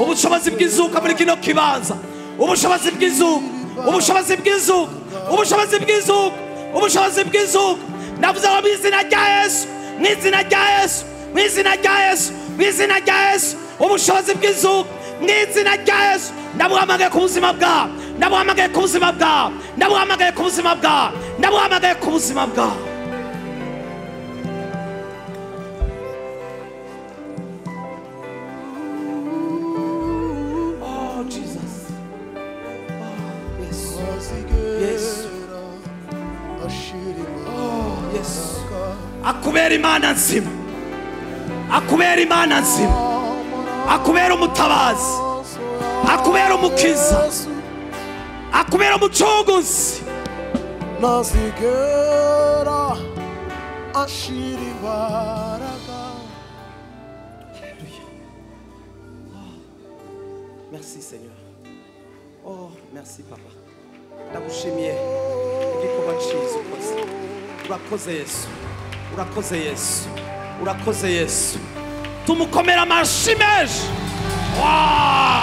Ubushobozi bw'izuka muri kino kibanza. Ubushobozi bw'izuka. Ubushobozi bw'izuka. Ubushobozi bw'izuka. Ubushobozi bw'izuka. Ndavuze ngo mu izina rya Yesu. Mu izina rya Yesu. Mu izina rya Yesu. Mu izina rya Yesu. Ubushobozi bw'izuka. Mu izina rya Yesu. Ndabuhamagaye ku buzima bwawe. Ndabuhamagaye ku buzima bwawe. Ndabuhamagaye ku buzima bwawe. Ndabuhamagaye ku buzima bwawe. Oh Jesus. Oh Yesu. Yesu. Oh Yesu. Akubera Imana nzima. Akubera Imana nzima. Akubera umutabazi. Akubera umukiza. Akubera umucunguzi. Ntazigera ashira imbaraga. Alléluia. Oh, merci Seigneur. Oh, merci Papa. Ndagushimiye igikorwa cyiza ukoze. Urakoze Yesu. Urakoze Yesu. Urakoze Yesu. Tumukomera amashyi menshi. Wow!